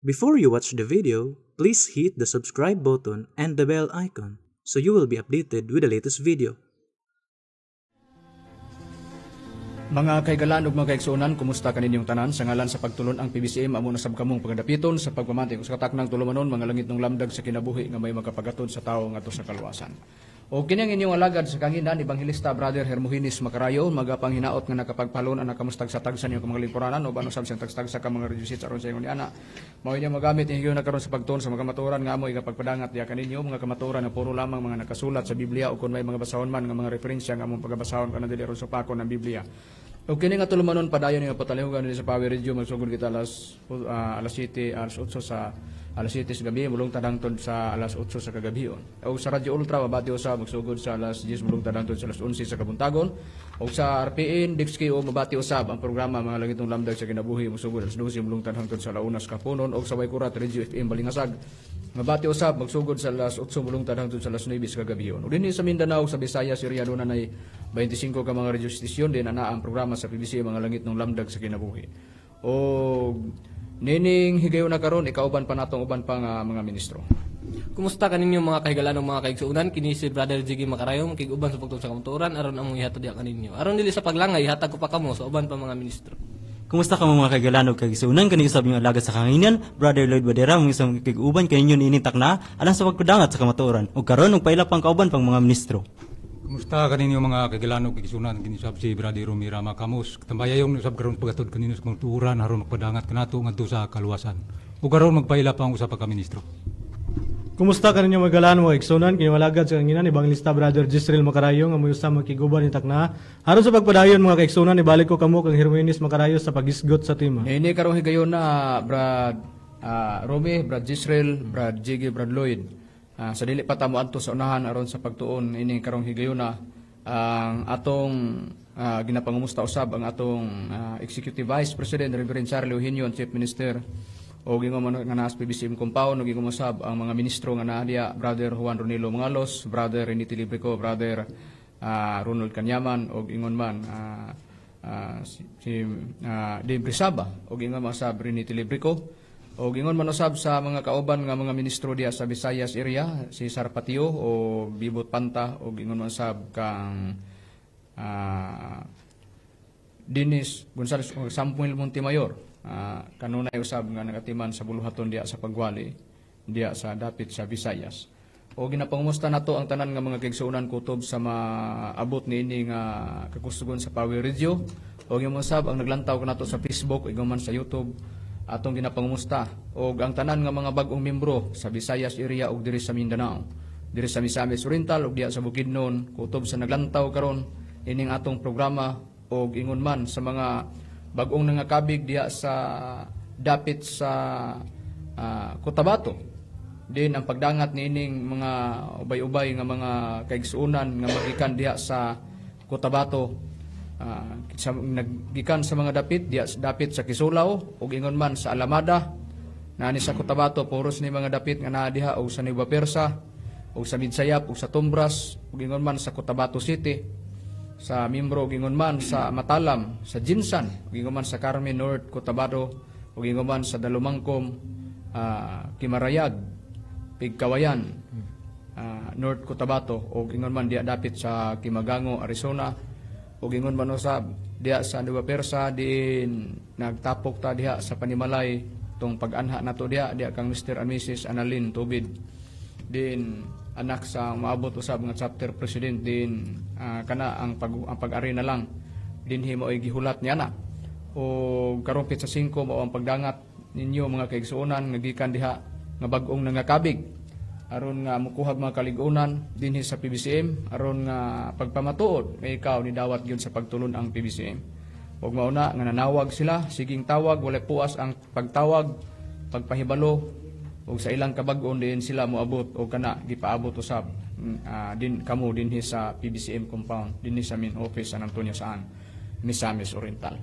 Before you watch the video, please hit the subscribe button and the bell icon so you will be updated with the latest video. Mga kaigalan ug mga kaigsuonan, kumusta kaninyong tanan? Sa ngalan sa pagtulon ang PBCM, amo na sab kamong pagadapiton sa pagpamati sa kataknang tulumanon, mga langit ng lamdag sa kinabuhi nga may makapagatod sa tawo ngadto sa kaluwasan. O kini ang inyong alagad sa kanginan, Ebanghelista Brother Hermogenes Macarayo, magapanghinaot nga nakapagpalon ang nakamustag sa tagsa niyong mga lingkuranan o ano sab siyang tagstag sa mga radio aron sa ingon ana. Mao inyong magamit inyo na karon sa pagtuon sa mga kamatuoran nga amo igapagpadangat diha kaninyo, mga kamatuoran nga puro lamang mga nakasulat sa Biblia o kun may mga basahon man nga mga referensya nga among pagabasahon kana dili aron supakon ang Biblia. O kini nga tulumanon padayon nga patalihugan dinhi sa Power Radio. Magsugod kita alas 7, alas 8 sa alas 7 sa gabi mulungtad hangtod sa alas 8 sa kagabion. O sa Radyo Ultra mabati usab magsugod sa alas 10 mulungtad hangtod sa alas 11 sa kabuntagon. O sa RPN DXKO mabati usab ang programa Mga Langitong Lamdag sa Kinabuhi magsugod alas 12 mulungtad hangtod sa 1 sa kapunon. O sa Waykurat Radio FM Balingasag mabati usab magsugod sa alas 8 mulungtad hangtod sa alas 9 sa kagabion. O dinhi sa Mindanao, sa Visayas area, aduna nay 25 ka mga radio station din ana ang programa sa PBC Mga Langit ng Lamdag sa Kinabuhi. O nining higayon na karon ikauban pa natong uban pa nga mga ministro. Kumusta kaninyo mga kahigalan mga kaigsuonan? Kini si Brother Jiggy Makarayom kig uban sa pagtuon sa kamatuoran aron among ihatod diha kaninyo. Aron dili sa paglangay, ihatag ko pa kamo sa uban pa mga ministro. Kumusta kamo mga kaigalan ug kaigsuonan? Kani usab inyong alagad sa kanginan, Brother Lloyd Badera, mga isang kig-uban kaninyo niini takna alang sa pagpadangat sa kamatuoran. Ug karon ug paila pang kauban pang mga ministro. Kumusta kaninyo mga kaigalan ug kaigsuonan? Kini usab si Brother Romira Makamos. Tambayayong usab karon pagatod kaninyo sa kamatuoran aron magpadangat kanato ngadto sa kaluwasan. Ug karon magpaila pa ang usa pa ka ministro. Kumusta kaninyo mga galan mga igsunan? Kini alagad sa kanginan, Evangelista Brother Jisreel Macarayo nga moy usa makiguban ni takna. Aron sa pagpadayon mga kaigsunan, ibalik ko kamo kang Hermogenes Macarayo sa paghisgot sa tema. Niini karong higayon na Brad Romy, Brad Jisreel, Brad Jiggy, Brad Lloyd. Sa dili pa ta moadto sa unahan aron sa pagtuon ini karong higayona, ang atong ginapangumusta usab ang atong Executive Vice President Reverend Charlie Eugenio, Chief Minister, o ingon man nga naa sa PBCM compound, ug ingon usab ang mga ministro nga naa diya, Brother Juan Ronilo Mangalos, Brother Renity Librico, Brother Ronald Kanyaman, og ingon man si Dave Rizaba, og ingon man usab Renity Librico, og ingon man usab sa mga kauban nga mga ministro diya sa Visayas area, si Sarpatio o Bibot Panta, og ingon man usab kang Dennis Gonzales o Samuel Montemayor, kanunay usab nga nagatiman sa buluhaton diya sa pagwali diya sa dapit sa Visayas. O ginapangumusta nato ang tanan nga mga kaigsuonan kutob sa maabot niini nga kakusugon sa Power Radio. O usab ang naglantaw kanato sa Facebook ug man sa YouTube, atong ginapangumusta og ang tanan nga mga bag-ong membro sa Visayas area ug diri sa Mindanao, diri sa Misamis Oriental ug diya sa Bukidnon, kutob sa naglantaw karon ining atong programa, og ingon man sa mga bag-ong nangakabig diha sa dapit sa Cotabato. Din ang pagdangat niining mga ubay-ubay nga mga kaigsuonan nga magikan diha sa Cotabato, naggikan sa mga dapit diha dapit sa Kisulaw ug ingon man sa Alamada naani sa Cotabato, puros ni mga dapit nga naa diha, og sa Nueva Persa ug sa Midsayap ug sa Tumbras ug ingon man sa Cotabato City, sa membro ug ingon man sa Matalam, sa Jinsan, ug ingon man sa Carmen North Cotabato, ug ingon man sa Dalumangkom, Kimarayag, Pigkawayan, North Cotabato, ug ingon man diha dapit sa Kimagango, Arizona, ug ingon man usab diha sa Nueva Persa, diin nagtapok ta diha sa panimalay tong pag-anha nato diha diha kang Mr. and Mrs. Annalyn Tubid, din anak sa maabot usab nga chapter president din, kana ang pag-ari na lang dinhi mo ay gihulat niya na. O karong petsa 5 mao ang pagdangat ninyo mga kaigsuonan nga gikan diha nga bag-ong nangakabig aron nga mukuhag mga kalig-unan dinhi sa PBCM aron nga pagpamatuod nga ikaw ni dawat gyud sa pagtulon ang PBCM. Ug mauna nga nanawag sila, siging tawag, walay puas ang pagtawag, pagpahibalo ug sa ilang kabag-on din sila moabot, og kana gipaabot usab din kamo dinhi sa PBCM compound, dinhi sa main office, San Antonio Saan, Misamis Oriental.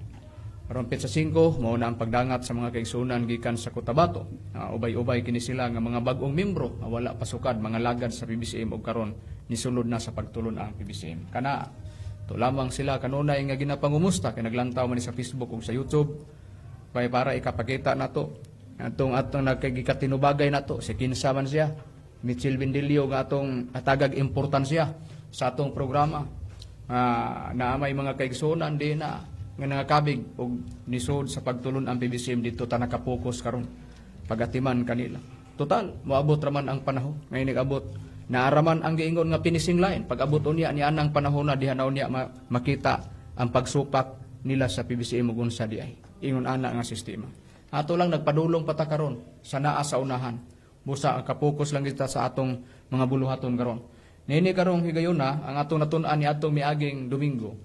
Aron petsa 5 mao na ang pagdangat sa mga kaigsuonan gikan sa Cotabato. Ubay-ubay kini sila nga mga bag-ong membro nga wala pasukad mga lagad sa PBCM og karon nisulod na sa pagtulon ang PBCM. Kana to lamang sila kanunay nga ginapangumusta kay naglantaw man ni sa Facebook ug sa YouTube kay para ikapakita nato Atong atong nagkagikatinubagay nato si kinsa man siya, Mitchell Bendilio, nga atong atagag importansya sa atong programa. Naa may mga kaigsuonan di na nga nangakabig og nisod sa pagtulon ang PBCM dito ta nakapokus karon pagatiman kanila. Total, moabot raman ang panahon. Ngayon nag-abot, naaraman ang giingon nga finishing line. Pag-abot unya ni anang panahon na diha na unya makita ang pagsupak nila sa PBCM ug unsa di ay. Ingon ana nga sistema. Ato lang nagpadulong pa ta karon sa naa sa unahan. Busa ang kapokus lang kita sa atong mga buluhaton karon. Nini karong higayuna ang atong natun-an ni atong miaging Domingo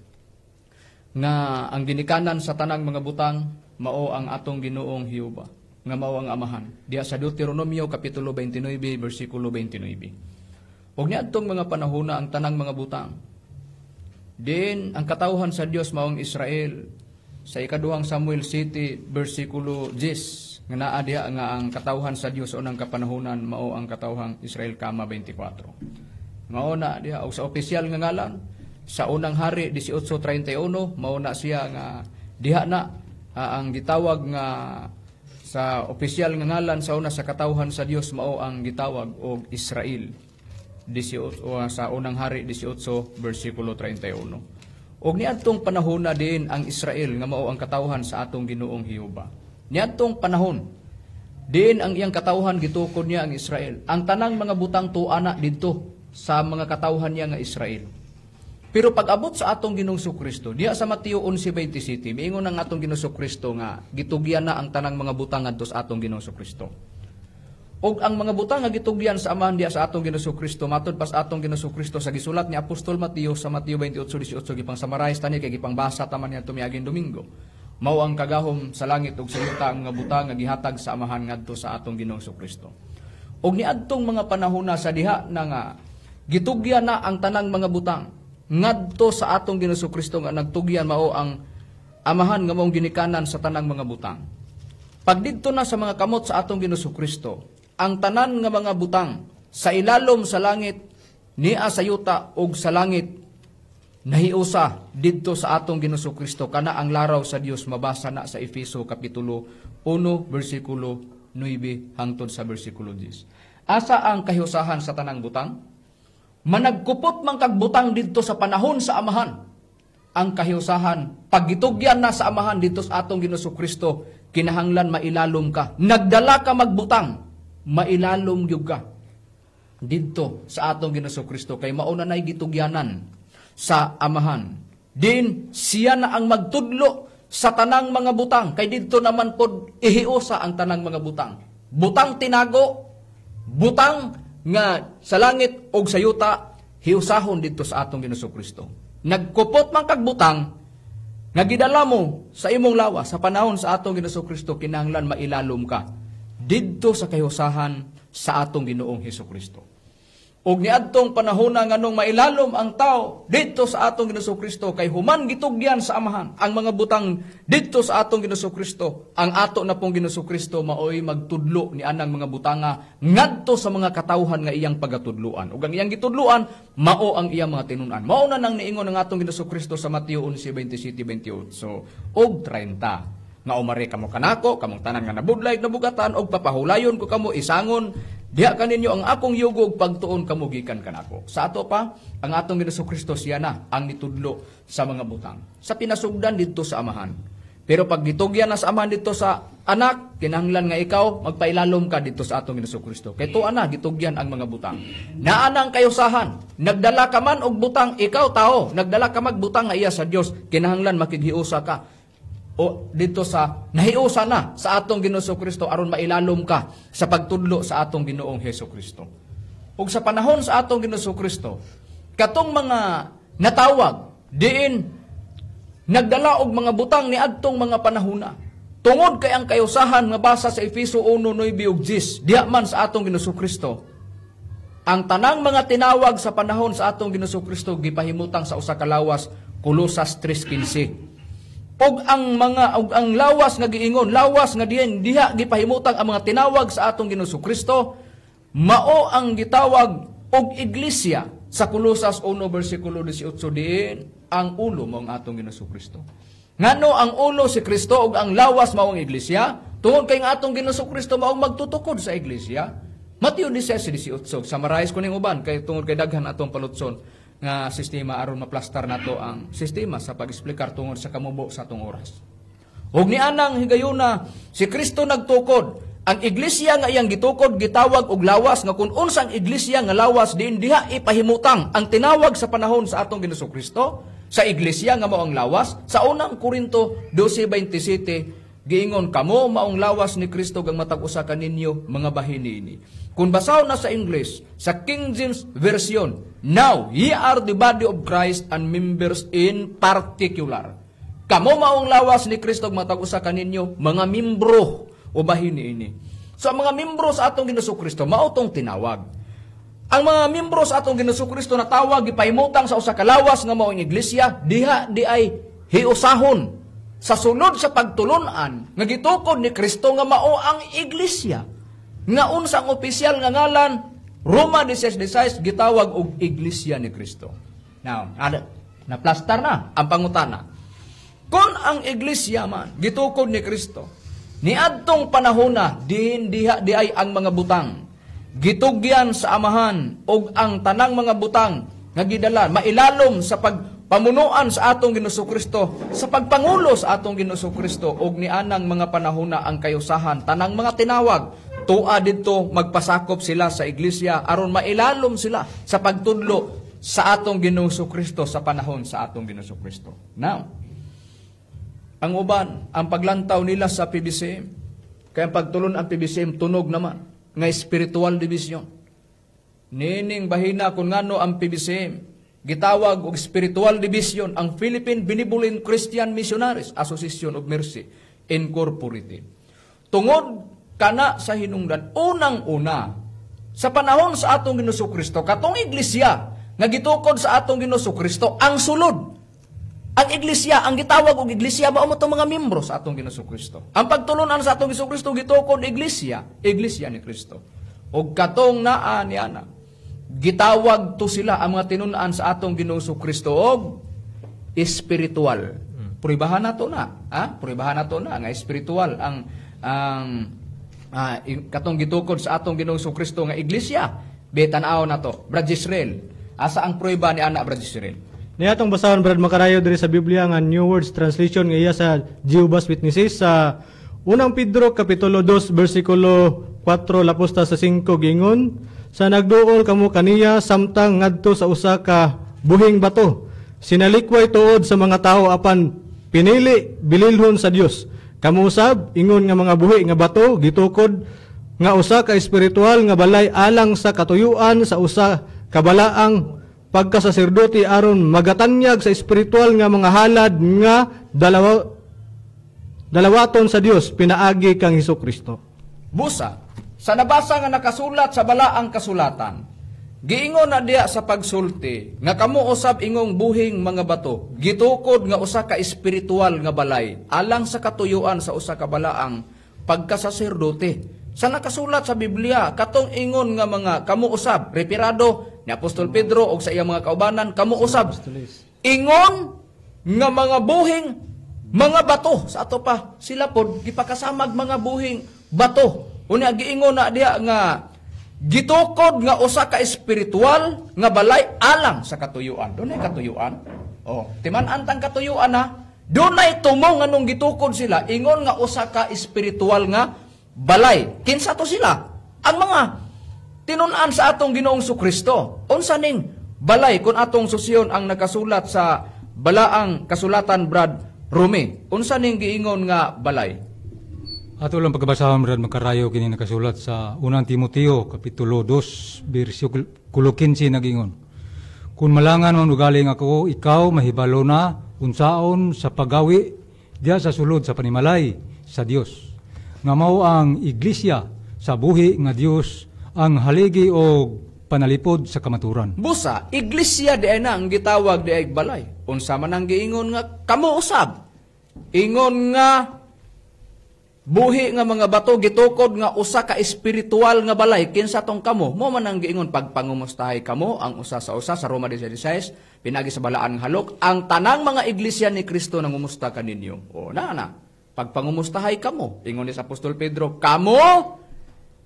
nga ang ginikanan sa tanang mga butang mao ang atong Ginoong Jehova, nga mao ang Amahan. Diha sa Deuteronomio kapitulo 29 bersikulo 29. Ug niadtong mga panahona ang tanang mga butang din ang katawhan sa Dios mao ang Israel sa ikaduhang Samuel 7 bersikulo 10 nga naa diha nga ang katawhan sa Dios unang kapanahonan mao ang katawhang Israel kama 24. Mao na diha og sa opisyal nga ngalan sa unang hari 18:31 mao na siya nga diha na ang gitawag nga sa opisyal nga ngalan sa una sa katawhan sa Dios mao ang gitawag og Israel 18 o sa unang hari 18 bersikulo 31. Og niadtong panahon na din ang Israel nga mao ang katawhan sa atong Ginoong Jehova. Niadtong panahon din ang iyang katawhan gitukod niya ang Israel. Ang tanang mga butang tuana na didto sa mga katawhan niya nga Israel. Pero pag-abot sa atong Ginoong Kristo, diha sa Mateo 11:27, miingon ang atong Ginoong Kristo nga gitugyan na ang tanang mga butang ngadto sa atong Ginoong Kristo. Og ang mga butang nga gitugyan sa Amahan diha sa atong Ginoong Kristo, matud pa sa atong Ginoong Kristo sa gisulat ni Apostol Mateo sa Mateo 28:18, gipang summarize tani kay gipangbasa taman niya tumiaging Domingo. Mao ang kagahom sa langit ug sa yuta ang mga butang nga gihatag sa Amahan ngadto sa atong Ginoong Kristo. Og niadtong mga panahona sa diha na nga gitugyan na ang tanang mga butang ngadto sa atong Ginoong Kristo nga nagtugyan mao ang Amahan nga maong ginikanan sa tanang mga butang. Pag didto na sa mga kamot sa atong Ginoong Kristo, ang tanan nga mga butang sa ilalom sa langit niya sa yuta ug sa langit nahiusa didto sa atong Ginoong Kristo. Kana ang laraw sa Dios mabasa na sa Efeso kapitulo 1 bersikulo 9 hangtod sa bersikulo 10. Asa ang kahiusahan sa tanang butang? Managkupot man kag butang didto sa panahon sa Amahan. Ang kahiusahan paggitugyan na sa Amahan didto sa atong Ginoong Kristo, kinahanglan mailalom ka. Nagdala ka magbutang, mailalom gyud ka didto sa atong Ginoong Kristo kay mao na nay gitugyanan sa Amahan. Din siya na ang magtudlo sa tanang mga butang kay didto naman pod ihiusa ang tanang mga butang. Butang tinago, butang nga sa langit og sa yuta hiusahon didto sa atong Ginoong Kristo. Nagkupot man kag butang nga gidala mo sa imong lawas sa panahon sa atong Ginoong Kristo, kinahanglan mailalom ka didto sa kahiusahan sa atong Ginoong Hesukristo. Og niadtong panahona nganong mailalom ang tao didto sa atong Ginoong Kristo kay human gitugyan sa Amahan ang mga butang didto sa atong Ginoong Kristo, ang ato na pong Ginoong Kristo maoy magtudlo ni anang mga butanga ngadto sa mga katawhan nga iyang pagatudloan. Ug ang iyang gitudloan mao ang iyang mga tinun-an. Mao na nang niingon ang atong Ginoong Kristo sa Mateo 11:27, 28 ug 30. Nga umari kamo kanako, kamong tanan nga nabudlay nabugatan, og papahulayon ko kamo isangon diha kaninyo ang akong yugo ug pagtuon kamo gikan kanako. Sa ato pa, ang atong Ginoong Kristo siya na ang nitudlo sa mga butang sa pinasugdan didto sa Amahan. Pero pag gitugyan na sa Amahan didto sa anak, kinahanglan nga ikaw magpailalom ka didto sa atong Ginoong Kristo. Kay tuwa na gitugyan ang mga butang. Naa nang kayusahan, nagdala ka man og butang, ikaw tao, nagdala ka magbutang nga iya sa Dios, kinahanglan makighiusa ka o dito sa nahiusa na sa atong Ginoong Kristo aron mailalom ka sa pagtudlo sa atong Ginoong Hesukristo. Ug sa panahon sa atong Ginoong Kristo, katong mga natawag diin nagdala og mga butang niadtong mga panahona. Tungod kay ang kayusahan nga basa sa Efeso 1:9 ug 10, diha man sa atong Ginoong Kristo, ang tanang mga tinawag sa panahon sa atong Ginoong Kristo gipahimutang sa usa ka lawas, Kolosas 3:15. Og ang mga og ang lawas nga giingon, lawas nga diin diha gipahimutang ang mga tinawag sa atong Ginoong Kristo, mao ang gitawag og iglesia sa Kolosas 1 bersikulo 18 diin ang ulo mao ang atong Ginoong Kristo. Ngano ang ulo si Kristo ug ang lawas mao ang iglesia? Tungod kay nga atong Ginoong Kristo maong magtutukod sa iglesia. Mateo 16:18. Summarize ko ning uban kay tungod kay daghan atong palutson nga sistema aron maplastar nato ang sistema sa pag-eksplikar tungod sa kamubo sa atong oras. Ug nianang higayuna si Kristo nagtukod. Ang iglesia nga iyang gitukod gitawag og lawas, nga kun unsang iglesia nga lawas diin diha ipahimutang ang tinawag sa panahon sa atong Ginoong Kristo sa iglesia nga mao ang lawas. Sa unang Korinto 12:27 giingon, kamo maong lawas ni Kristo gang matag usa kaninyo mga bahin niini. Kung basaw na sa English, sa King James Version, now ye are the body of Christ and members in particular. Kamo maong lawas ni Kristo ang matag usa kaninyo mga membro o bahin niini. So ang mga membro sa atong Ginoong Kristo mao tong tinawag. Ang mga membro sa atong Ginoong Kristo na tawag gipahimutang sa usa ka lawas nga mao ang iglesia, diha di ay hiusahon sa sulod sa pagtulun-an nga gitukod ni Kristo nga mao ang iglesia. Nga unsang opisyal nga ngalan, Roma 16:16, gitawag og iglesia ni Kristo. Now, naplastar na ang pangutana. Kung ang iglesia man gitukod ni Kristo niadtong panahona, diin diha di ay ang mga butang gitugyan sa amahan og ang tanang mga butang nga gidala mailalom sa pagpamunuan sa atong Ginoong Kristo, sa pagpangulo sa atong Ginoong Kristo, og nianang mga panahona ang kayusahan tanang mga tinawag tua didto magpasakop sila sa iglesia aron mailalom sila sa pagtudlo sa atong Ginoong Kristo sa panahon sa atong Ginoong Kristo. Now, ang uban, ang paglantaw nila sa PBCM, kaya ang pagtulon ang PBCM tunog naman nga spiritual division. Nining bahina kung ngano ang PBCM gitawag og spiritual division ang Philippine Benevolent Christian Missionaries Association of Mercy Incorporated. Tungod kana sa hinungdan, unang-una sa panahon sa atong Ginoong Kristo, katong iglesia nga gitukod sa atong Ginoong Kristo ang sulod. Ang iglesia, ang gitawag og iglesia mao mo mga membro sa atong Ginoong Kristo. Ang pagtulunan sa atong Ginoong Kristo gitukod iglesia, iglesia ni Kristo. Og katong naa ni ana, gitawag to sila ang mga tinun-an sa atong Ginoong Kristo og espiritual. Pruibahan nato na, ha? Pruibahan nato na nga espiritual ang katong gitukod sa atong Ginoong Kristo nga iglesia. Betan-aw nato, Brad Israel. Asa ang pruiba ni ana, Brad Israel? Niya atong basahon, Brad Makarayo, diri sa Biblia nga New Words Translation nga iya sa Jehovah's Witnesses sa Unang Pedro kapitulo 2 bersikulo 4 lapos ta sa 5, gingon, sa nagduol kamo kaniya samtang ngadto sa usa ka buhing bato, sinalikway tuod sa mga tawo apan pinili bililhon sa Dios. Kamo usab ingon nga mga buhi nga bato gitukod nga usa ka espiritual nga balay alang sa katuyuan sa usa ka balaang pagkasaserdote aron magatanyag sa espiritual nga mga halad nga dalawaton sa Dios pinaagi kang Hesus Kristo. Busa, sa nabasa nga nakasulat sa balaang kasulatan, giingon na diya sa pagsulti nga kamo usab ingong buhing mga bato gitukod nga usa ka espiritual nga balay alang sa katuyuan sa usa ka balaang pagkasaserdote. Sa nakasulat sa Biblia, katong ingon nga mga kamo usab, referado ni Apostol Pedro og sa iyang mga kaubanan, kamo usab ingon nga mga buhing mga bato. Sa ato pa sila pod gipakasamag mga buhing bato. Unya giingon na diha nga gitukod nga usa ka espiritual nga balay alang sa katuyuan. Dunay katuyuan. Oh, timan-an tang katuyuan ha. Dunay tumong nganong gitukod sila ingon nga usa ka espiritual nga balay. Kinsa to sila? Ang mga tinun-an sa atong Ginoong Kristo. Unsa ning balay kung atong susyon ang nakasulat sa balaang kasulatan, Brad Rumi? Unsa ning giingon nga balay? Ato lang pagkabasahon, Brad Makarayo, kini nakasulat sa Unang Timoteo kapitulo 2 bersikulo 15 nagingon. Kung malangan man ugaling ako, ikaw mahibalo na unsaon sa pagawi diya sa sulod sa panimalay sa Dios. Nga mao ang iglesia sa buhi nga Dios ang haligi og panalipod sa kamaturan. Busa, iglesia di ay na ang gitawag di ay balay. Unsa man ang giingon nga kamo usab. Ingon nga buhi nga mga bato gitukod nga usa ka espiritual nga balay, kinsa tong kamo? Mo man ang giingon pagpangumustahay kamo ang usa sa usa sa Roma 16, pinagi sa balaan nga halok, ang tanang mga iglesia ni Kristo nangumusta kaninyo. O na na. Pagpangumustahay kamo, ingon ni sa Apostol Pedro, kamo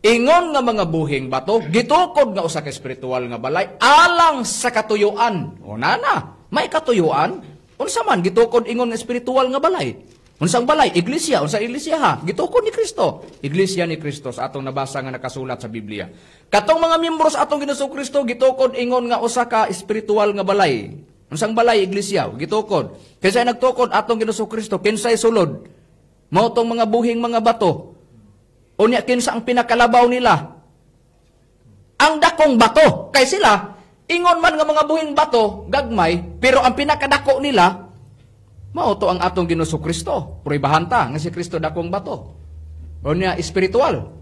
ingon nga mga buhing bato, gitukod nga usa ka espiritual nga balay alang sa katuyuan. O nana, may katuyuan. Unsa man gitukod ingon nga espiritual nga balay? Unsang balay? Iglesia. Unsa iglesia ha? Gitukod ni Kristo. Iglesia ni Kristo sa atong nabasa nga nakasulat sa Biblia. Katong mga miyembro sa atong Ginoong Kristo gitukod ingon nga usa ka espiritual nga balay. Unsang balay? Iglesia. Gitukod. Kinsay nagtukod? Atong Ginoong Kristo. Kinsay sulod? Mao tong mga buhing mga bato. Unya kinsa ang pinakalabaw nila? Ang dakong bato. Kay sila ingon man nga mga buhing bato, gagmay, pero ang pinakadako nila mao to ang atong Ginoong Kristo. Pruibahan ta nga si Kristo dakong bato. Unya espiritual.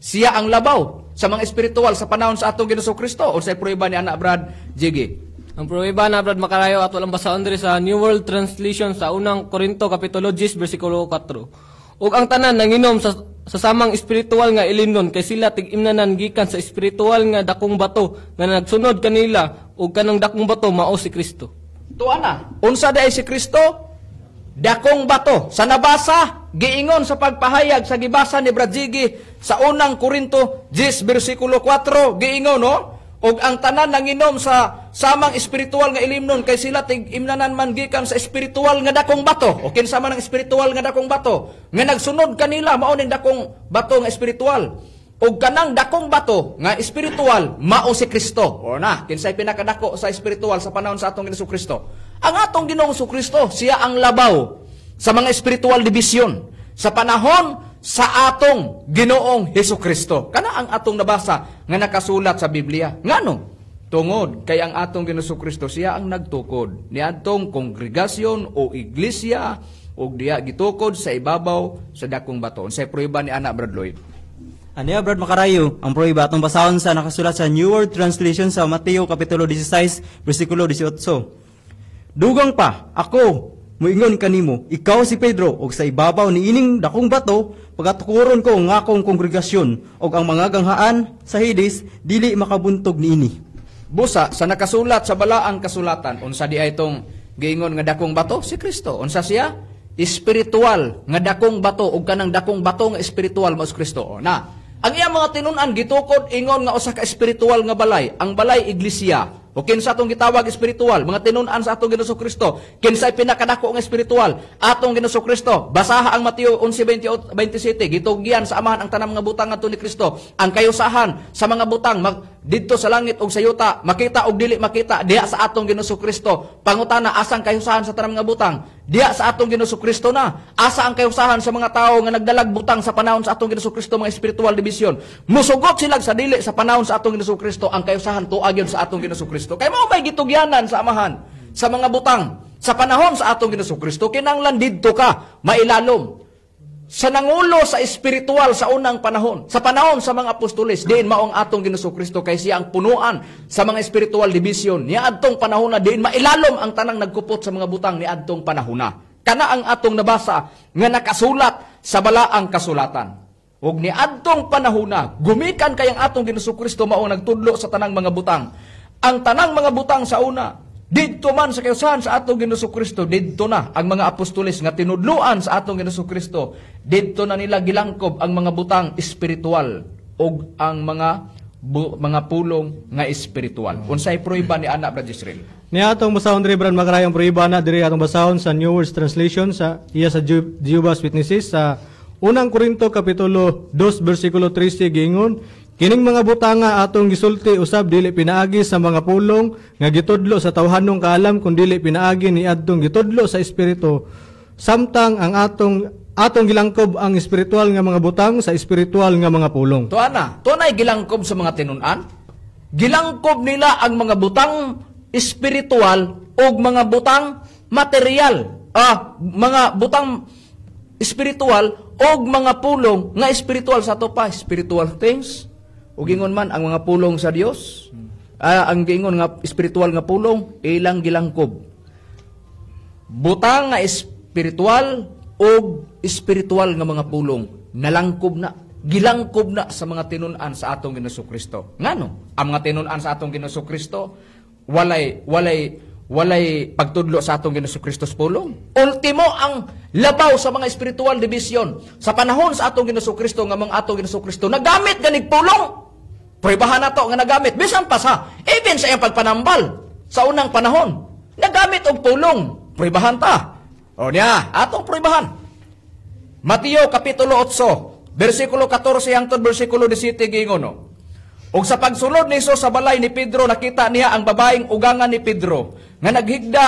Siya ang labaw sa mga espiritual sa panahon sa atong Ginoong Kristo. Unsay pruiba ni anak Brad Jiggy? Ang pruweba na Brad Makarayo ato lang basahon diri sa New World Translation sa unang Korinto kapitulo 10 bersikulo 4. Ug ang tanan nanginom sa samang espiritual nga ilimnon kay sila tig-imnanan gikan sa espiritual nga dakong bato nga nagsunod kanila ug kanang dakong bato mao si Kristo. Tuwa na. Unsa day si Kristo? Dakong bato. Sa nabasa, giingon sa pagpahayag sa gibasa ni Brad Jiggy sa unang Korinto 10 bersikulo 4, giingon no? Og ang tanan nanginom sa samang espiritual nga ilimnon kay sila tig-imnanan man gikan sa espiritual nga dakong bato. O kinsa man ang espiritual nga dakong bato nga nagsunod kanila mao ning dakong bato nga espiritual. Og kanang dakong bato nga espiritual mao si Kristo. O na, kinsay pinakadako sa espiritual sa panahon sa atong Ginoong Kristo? Ang atong Ginoong Kristo, siya ang labaw sa mga espiritual division sa panahon sa atong Ginoong Hesukristo. Kana ang atong nabasa nga nakasulat sa Biblia. Ngano? Tungod kay ang atong Ginoong Kristo siya ang nagtukod niadtong kongregasyon o iglesia ug diya gitukod sa ibabaw sa dakong bato. Unsay prueba ni anak Brad Lloyd? Aniya Brad Makarayo, ang prueba atong basahon sa nakasulat sa New World Translation sa Mateo kapitulo 16 bersikulo 18. Dugang pa, ako muingon kanimo, ikaw si Pedro, og sa ibabaw ni ining dakong bato pagatukuron ko ang akong kongregasyon, og ang mga ganghaan sa Hades dili makabuntog niini. Busa sa nakasulat sa balaang kasulatan, unsa di ay itong giingon nga dakong bato? Si Kristo. Unsa siya? Espiritual nga dakong bato, og kanang dakong bato nga espiritual mao si Kristo. O, na, ang iyang mga tinun-an gitukod ingon nga usa ka espiritual nga balay, ang balay iglesia. O kinsa atong gitawag espiritual, mga tinun-an sa atong Ginoong Kristo, kinsay pinakadako nga espiritual, atong Ginoong Kristo. Basaha ang Mateo 11:27, gitugyan sa Amahan ang tanang mga butang ngadto ni Kristo, ang kayusahan sa mga butang didto sa langit ug sa yuta, makita og dili makita diha sa atong Ginoong Kristo. Pangutana, asang kayusahan sa tanang mga butang? Diha sa atong Ginoong Kristo na. Asa ang kayusahan sa mga tawo nga nagdalag butang sa panahon sa atong Ginoong Kristo, mga espiritual division? Musugot sila sa dili sa panahon sa atong Ginoong Kristo, ang kayusahan tuag yun sa atong Ginoong Kristo. Kay mao may gitugyanan sa Amahan sa mga butang sa panahon sa atong Ginoong Kristo, kinahanglan didto ka mailalom sa nangulo sa espiritual sa unang panahon, sa panahon sa mga apostoles, diin mao ang atong Ginoong Kristo kay siya ang punuan sa mga espiritual division. Niadtong panahon na diin mailalom ang tanang nagkupot sa mga butang niadtong panahon na. Kana ang atong nabasa nga nakasulat sa balaang kasulatan. Ug niadtong panahon na gumikan kay ang atong Ginoong Kristo mao nagtudlo sa tanang mga butang. Ang tanang mga butang sa una, didto man sa kayusahan sa atong Ginoong Kristo, didto na ang mga apostoles nga tinudluan sa atong Ginoong Kristo, didto na nila gilangkob ang mga butang espiritual ug ang mga pulong nga espiritual. Unsay prueba ni anak Brad Israel? Niya atong basahon diri Brad Makarayo, ang prueba na diri atong basahon sa New World Translation sa iya sa Jehovah's Witnesses sa unang Korinto kapitulo 2 bersikulo 13 giingon, kining mga butanga atong gisulti usab dili pinaagi sa mga pulong nga gitudlo sa tawhanong kaalam kun dili pinaagi ni adtong gitudlo sa espiritu, samtang ang atong gilangkob ang espiritual nga mga butang sa espiritual nga mga pulong. Tuwa na, tunay gilangkob sa mga tinun-an. Gilangkob nila ang mga butang espiritual o mga butang material. Mga butang espiritual o mga pulong nga espiritual sa ato pa, spiritual things. O gingon man ang mga pulong sa Dios, ang gingon nga espiritual nga pulong ilang gilangkob. Butang nga espiritual o espiritual nga mga pulong nalangkob na, gilangkob na sa mga tinun-an sa atong Ginoong Kristo. Ngano? Ang mga tinun-an sa atong Ginoong Kristo walay Walay pagtudlo sa atong Ginoong Kristo sa pulong. Ultimo ang labaw sa mga spiritual division sa panahon sa atong Ginoong Kristo nga mga atong Ginoong Kristo nagamit ganig pulong. Pruebahan nato nga nagamit bisan pa sa even sa iyang pagpanambal sa unang panahon nagamit og pulong. Pruebahan ta. O niya, atong pruebahan. Mateo kapitulo 8, bersikulo 14 hangtod bersikulo 17 giingon, no. Og sa pagsulod ni Jesus sa balay ni Pedro, nakita niya ang babaeng ugangan ni Pedro nga naghigda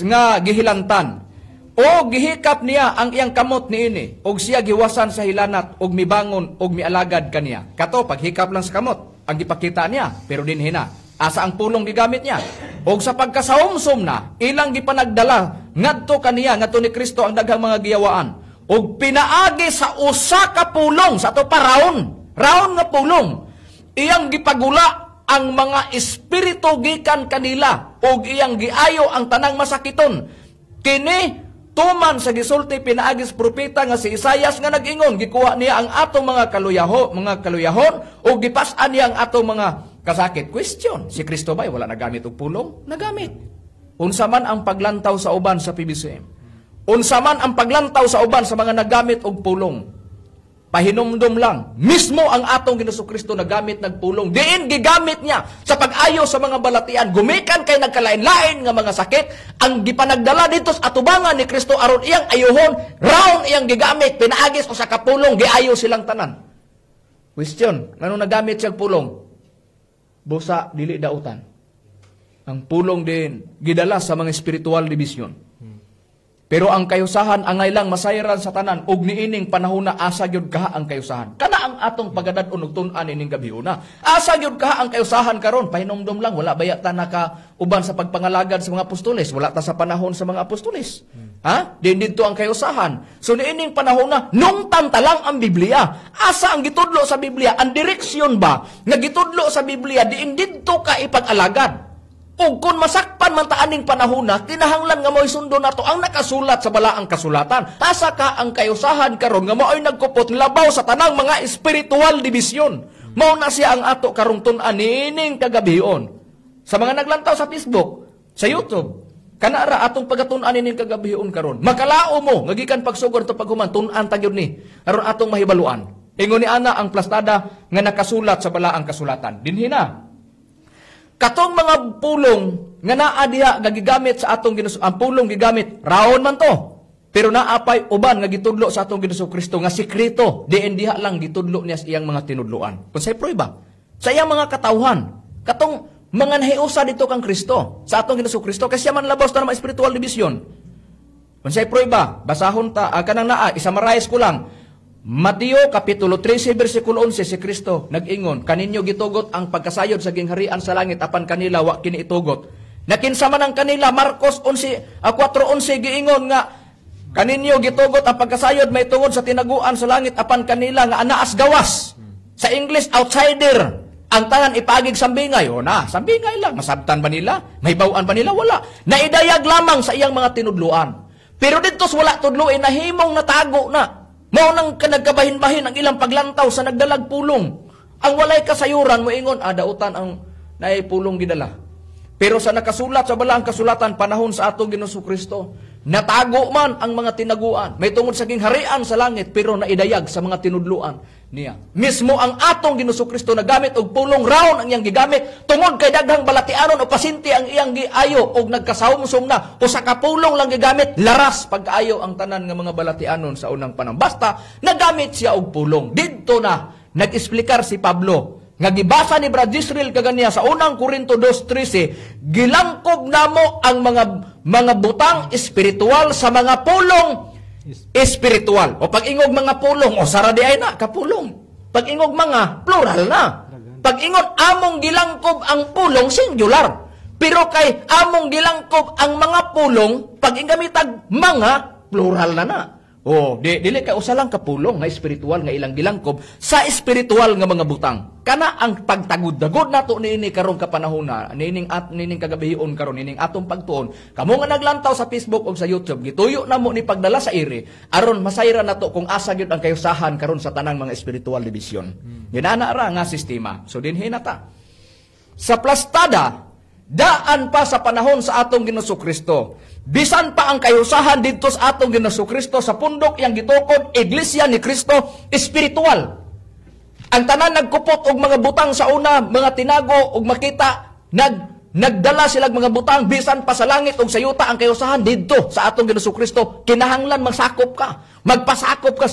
nga gihilantan. O gihikap niya ang iyang kamot niini og siya giwasan sa hilanat og mibangon og mialagad kaniya. Kato paghikap lang sa kamot ang gipakita niya, pero dinhi na asa ang pulong gigamit niya. Og sa pagkasaumsom na ilang gipanagdala ngadto kaniya, ngadto ni Kristo ang daghang mga giyawaan. Og pinaagi sa usa ka pulong sa ato pa raon, raon nga pulong, iyang gipagula ang mga espiritu gikan kanila og iyang giayo ang tanang masakiton. Kini tuman sa gisulti pinaagi sa propeta nga si Isayas nga nag-ingon, gikuha niya ang atong mga kaluyaho, mga kaluyahon ug gipas-an niya ang atong mga kasakit. Question, si Kristo ba wala nagamit og pulong? Nagamit. Unsa man ang paglantaw sa uban sa PBCM? Unsa man ang paglantaw sa uban sa mga nagamit og pulong? Pahinumdum lang, mismo ang atong Ginoong Kristo nagamit nagpulong. Diin gigamit niya sa pag-ayo sa mga balatian. Gumikan kay nagkalain-lain nga mga sakit, ang gipanagdala dito sa atubangan ni Kristo aron iyang ayuhon, raon iyang gigamit, pinaagis o sa kapulong, giayo silang tanan. Question, ngano nagamit siya pulong? Busa dili dautan. Ang pulong din gidala sa mga spiritual division. Pero ang kayusahan angay lang masayran sa tanan og niining panahon na asa gyud kaha ang kayusahan. Kana ang atong pagadad-on og tun-an ining gabiuna. Asa gyud kaha ang kayusahan karon? Pahinomdom lang, wala baya ta naka uban sa pagpangalagad sa mga apostoles, wala ta sa panahon sa mga apostoles. Ha? Din didto ang kayusahan. So niining panahon na nungtan ta lang ang Biblia. Asa ang gitudlo sa Biblia? Ang direksyon ba nga gitudlo sa Biblia diin didto ka ipag-alagad? Ug kung masakpan man ta aning panahona, kinahanglan nga mo'y sundo nato ang nakasulat sa balaang kasulatan. Asa ka ang kayusahan karon nga mao'y nagkupot labaw sa tanang mga spiritual division. Mao na siya ang ato karong tun-an niining kagabion. Sa mga naglantaw sa Facebook, sa YouTube, kana ra atong pagatun-an niining kagabion karon. Makalao mo nga gikan pagsugod to paghuman, tun-an ta gyud ni aron atong mahibaluan. Ingon ni ana ang plastada nga nakasulat sa balaang kasulatan. Dinhi na. Katong mga pulong nga naa diha nga gigamit sa atong Ginoo, ang pulong gigamit raon man to. Pero naapay uban nga gitudlo sa atong Ginoo Kristo nga sekreto, diin diha lang gitudlo niya sa iyang mga tinudloan. Unsay prueba? Sa iyang mga katawhan, katong mga nahiusa dito kang Kristo, sa atong Ginoo Kristo kasi siya man labaw sa mga spiritual division. Unsay prueba? Basahon ta kanang naa, isummarize ko lang. Mateo Kapitulo 13, versikulo 11, si Kristo nag-ingon, kaninyo gitugot ang pagkasayod sa gingharian sa langit apan kanila wa kini itugot. Nakinsa man ang kanila, Marcos 11, 4:11 giingon nga kaninyo gitugot ang pagkasayod may tungod sa tinaguan sa langit apan kanila nga anaas gawas. Sa English, outsider. Ang tanan ipagig sambingay. O na, sambingay lang. Masabtan ba nila? May bawaan ba nila? Wala. Naidayag lamang sa iyang mga tinudluan. Pero dito wala tudluin, nahimong natago na. Mao nang nagkabahin-bahin ang ilang paglantaw sa nagdalag pulong. Ang walay kasayuran moingon, dautan ang naay pulong gidala. Pero sa nakasulat sa balaang kasulatan panahon sa atong Ginoong Kristo, natago man ang mga tinaguan. May tungod sa gingharian sa langit pero naidayag sa mga tinudluan niya. Mismo ang atong Ginoong Kristo nagamit og pulong raon ang iyang gigamit tungod kay daghang balatianon o pasinti ang iyang giayo og nagkasahumsum na usa ka pulong lang gigamit laras pag-ayo ang tanan nga mga balatianon sa unang panahon. Basta nagamit siya og pulong. Didto na nag-explicar si Pablo nga gibasa ni Brad Israel kaganiya sa unang Korinto 2:13, gilangkob namo ang mga butang espiritual sa mga pulong espiritual. O pag-ingog mga pulong, o sara di ay na, kapulong. Pag-ingog mga, plural na. Pag-ingon, among gilangkob ang pulong, singular. Pero kay among gilangkob ang mga pulong, pag-ingamitag mga, plural na na. O, dili ka usa lang kapulong nga espiritual nga ilang gilangkob sa espiritual nga mga butang. Kana ang pagtagud-dagod nato niini karong kapanahona, niining at niining kagabihion karon, niining atong pagtuon. Kamo nga naglantaw sa Facebook ug sa YouTube, gituyo namo ni pagdala sa iri aron masayran nato kung asa gyud ang kayusahan karon sa tanang mga espiritual division. Ginana ra nga sistema. So dinhi na ta. Sa plastada Daan pa sa panahon sa atong Ginoong Kristo. Bisan pa ang kayusahan didto sa atong Ginoong Kristo sa pundok yang gitukod, Iglesia ni Kristo espiritual. Ang tanan nagkupot og mga butang sa una, mga tinago og makita, nagdala sila mga butang bisan pa sa langit og sa yuta ang kayusahan didto sa atong Ginoong Kristo. Kinahanglan magsakop ka, magpasakop ka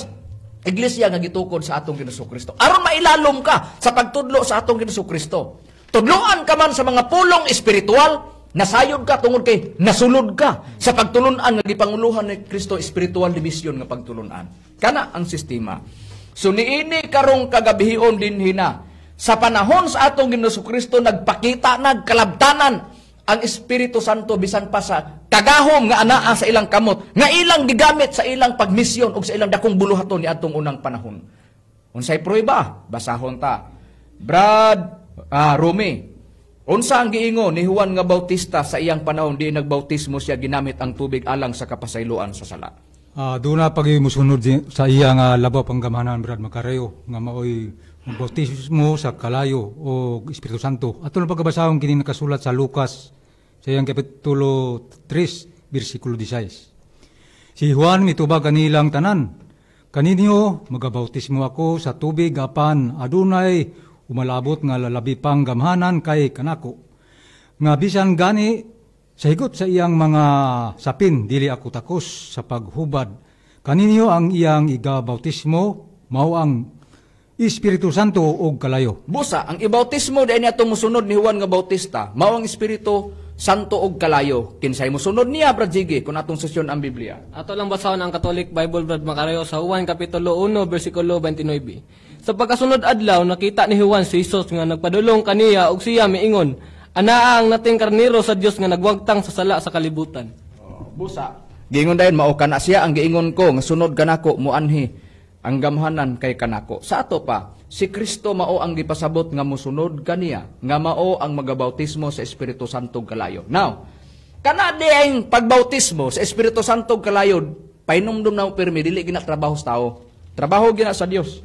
iglesia nga gitukod sa atong Ginoong Kristo. Aron mailalom ka sa pagtudlo sa atong Ginoong Kristo. Tudloan ka man sa mga pulong espiritual, nasayod ka tungod kay nasulod ka sa pagtulunan nga gipanguluhan ni Kristo, spiritual division nga pagtulunan. Kana ang sistema. So niini karong kagabihion dinhi na sa panahon sa atong Ginoong Kristo nagpakita nagkalabtanan ang Espiritu Santo bisan pa sa kagahom nga anaa sa ilang kamot nga ilang gigamit sa ilang pagmisyon ug sa ilang dakong buluhaton ni atong unang panahon. Unsay pruweba? Basahon ta. Brad Rumi. Unsa ang giingon ni Juan nga Bautista sa iyang panahon di nagbautismo siya ginamit ang tubig alang sa kapasayloan sa sala? Doon na pag musunod sa iya nga labaw panggamanan, Brad Makarayo, nga maoy bautismo sa kalayo o Espiritu Santo. Ato na pagkabasahon kini nakasulat sa Lucas sa iyang kapitulo 3 bersikulo 16. Si Juan mitubag kanilang tanan, kaninyo magabautismo ako sa tubig apan adunay umalabot nga lalabi pang gamhanan kay kanako. Nga bisan gani sa higot sa iyang mga sapin dili ako takos sa paghubad. Kaninyo ang iyang igabautismo mao ang Espiritu Santo og kalayo. Busa ang ibautismo dahil niya itong musunod ni Juan nga Bautista, mao ang Espiritu Santo og kalayo. Kinsay musunod niya, Brad Jiggy, kung atong sesyon ang Biblia. Ato lang basahon ang Catholic Bible, Brad Makarayo, sa Juan Kapitulo 1, versikulo 29. Sa pagkasunod adlaw, nakita ni Juan si Jesus nga nagpadulong kaniya ug siya miingon, anaa ang nating karniro sa Dios nga nagwagtang sa sala sa kalibutan. Oh, busa. Giingon dayon mao kana siya ang giingon ko nga sunod kanako muanhi ang gamhanan kay kanako. Sa ato pa, si Kristo mao ang gipasabot nga mosunod kaniya, nga mao ang magabautismo sa Espiritu Santo kalayo. Now, kana dieng pagbautismo sa Espiritu Santo kalayo, pahinumdum na mo pirmi dili gina trabaho sa tao. Trabaho gina sa Dios.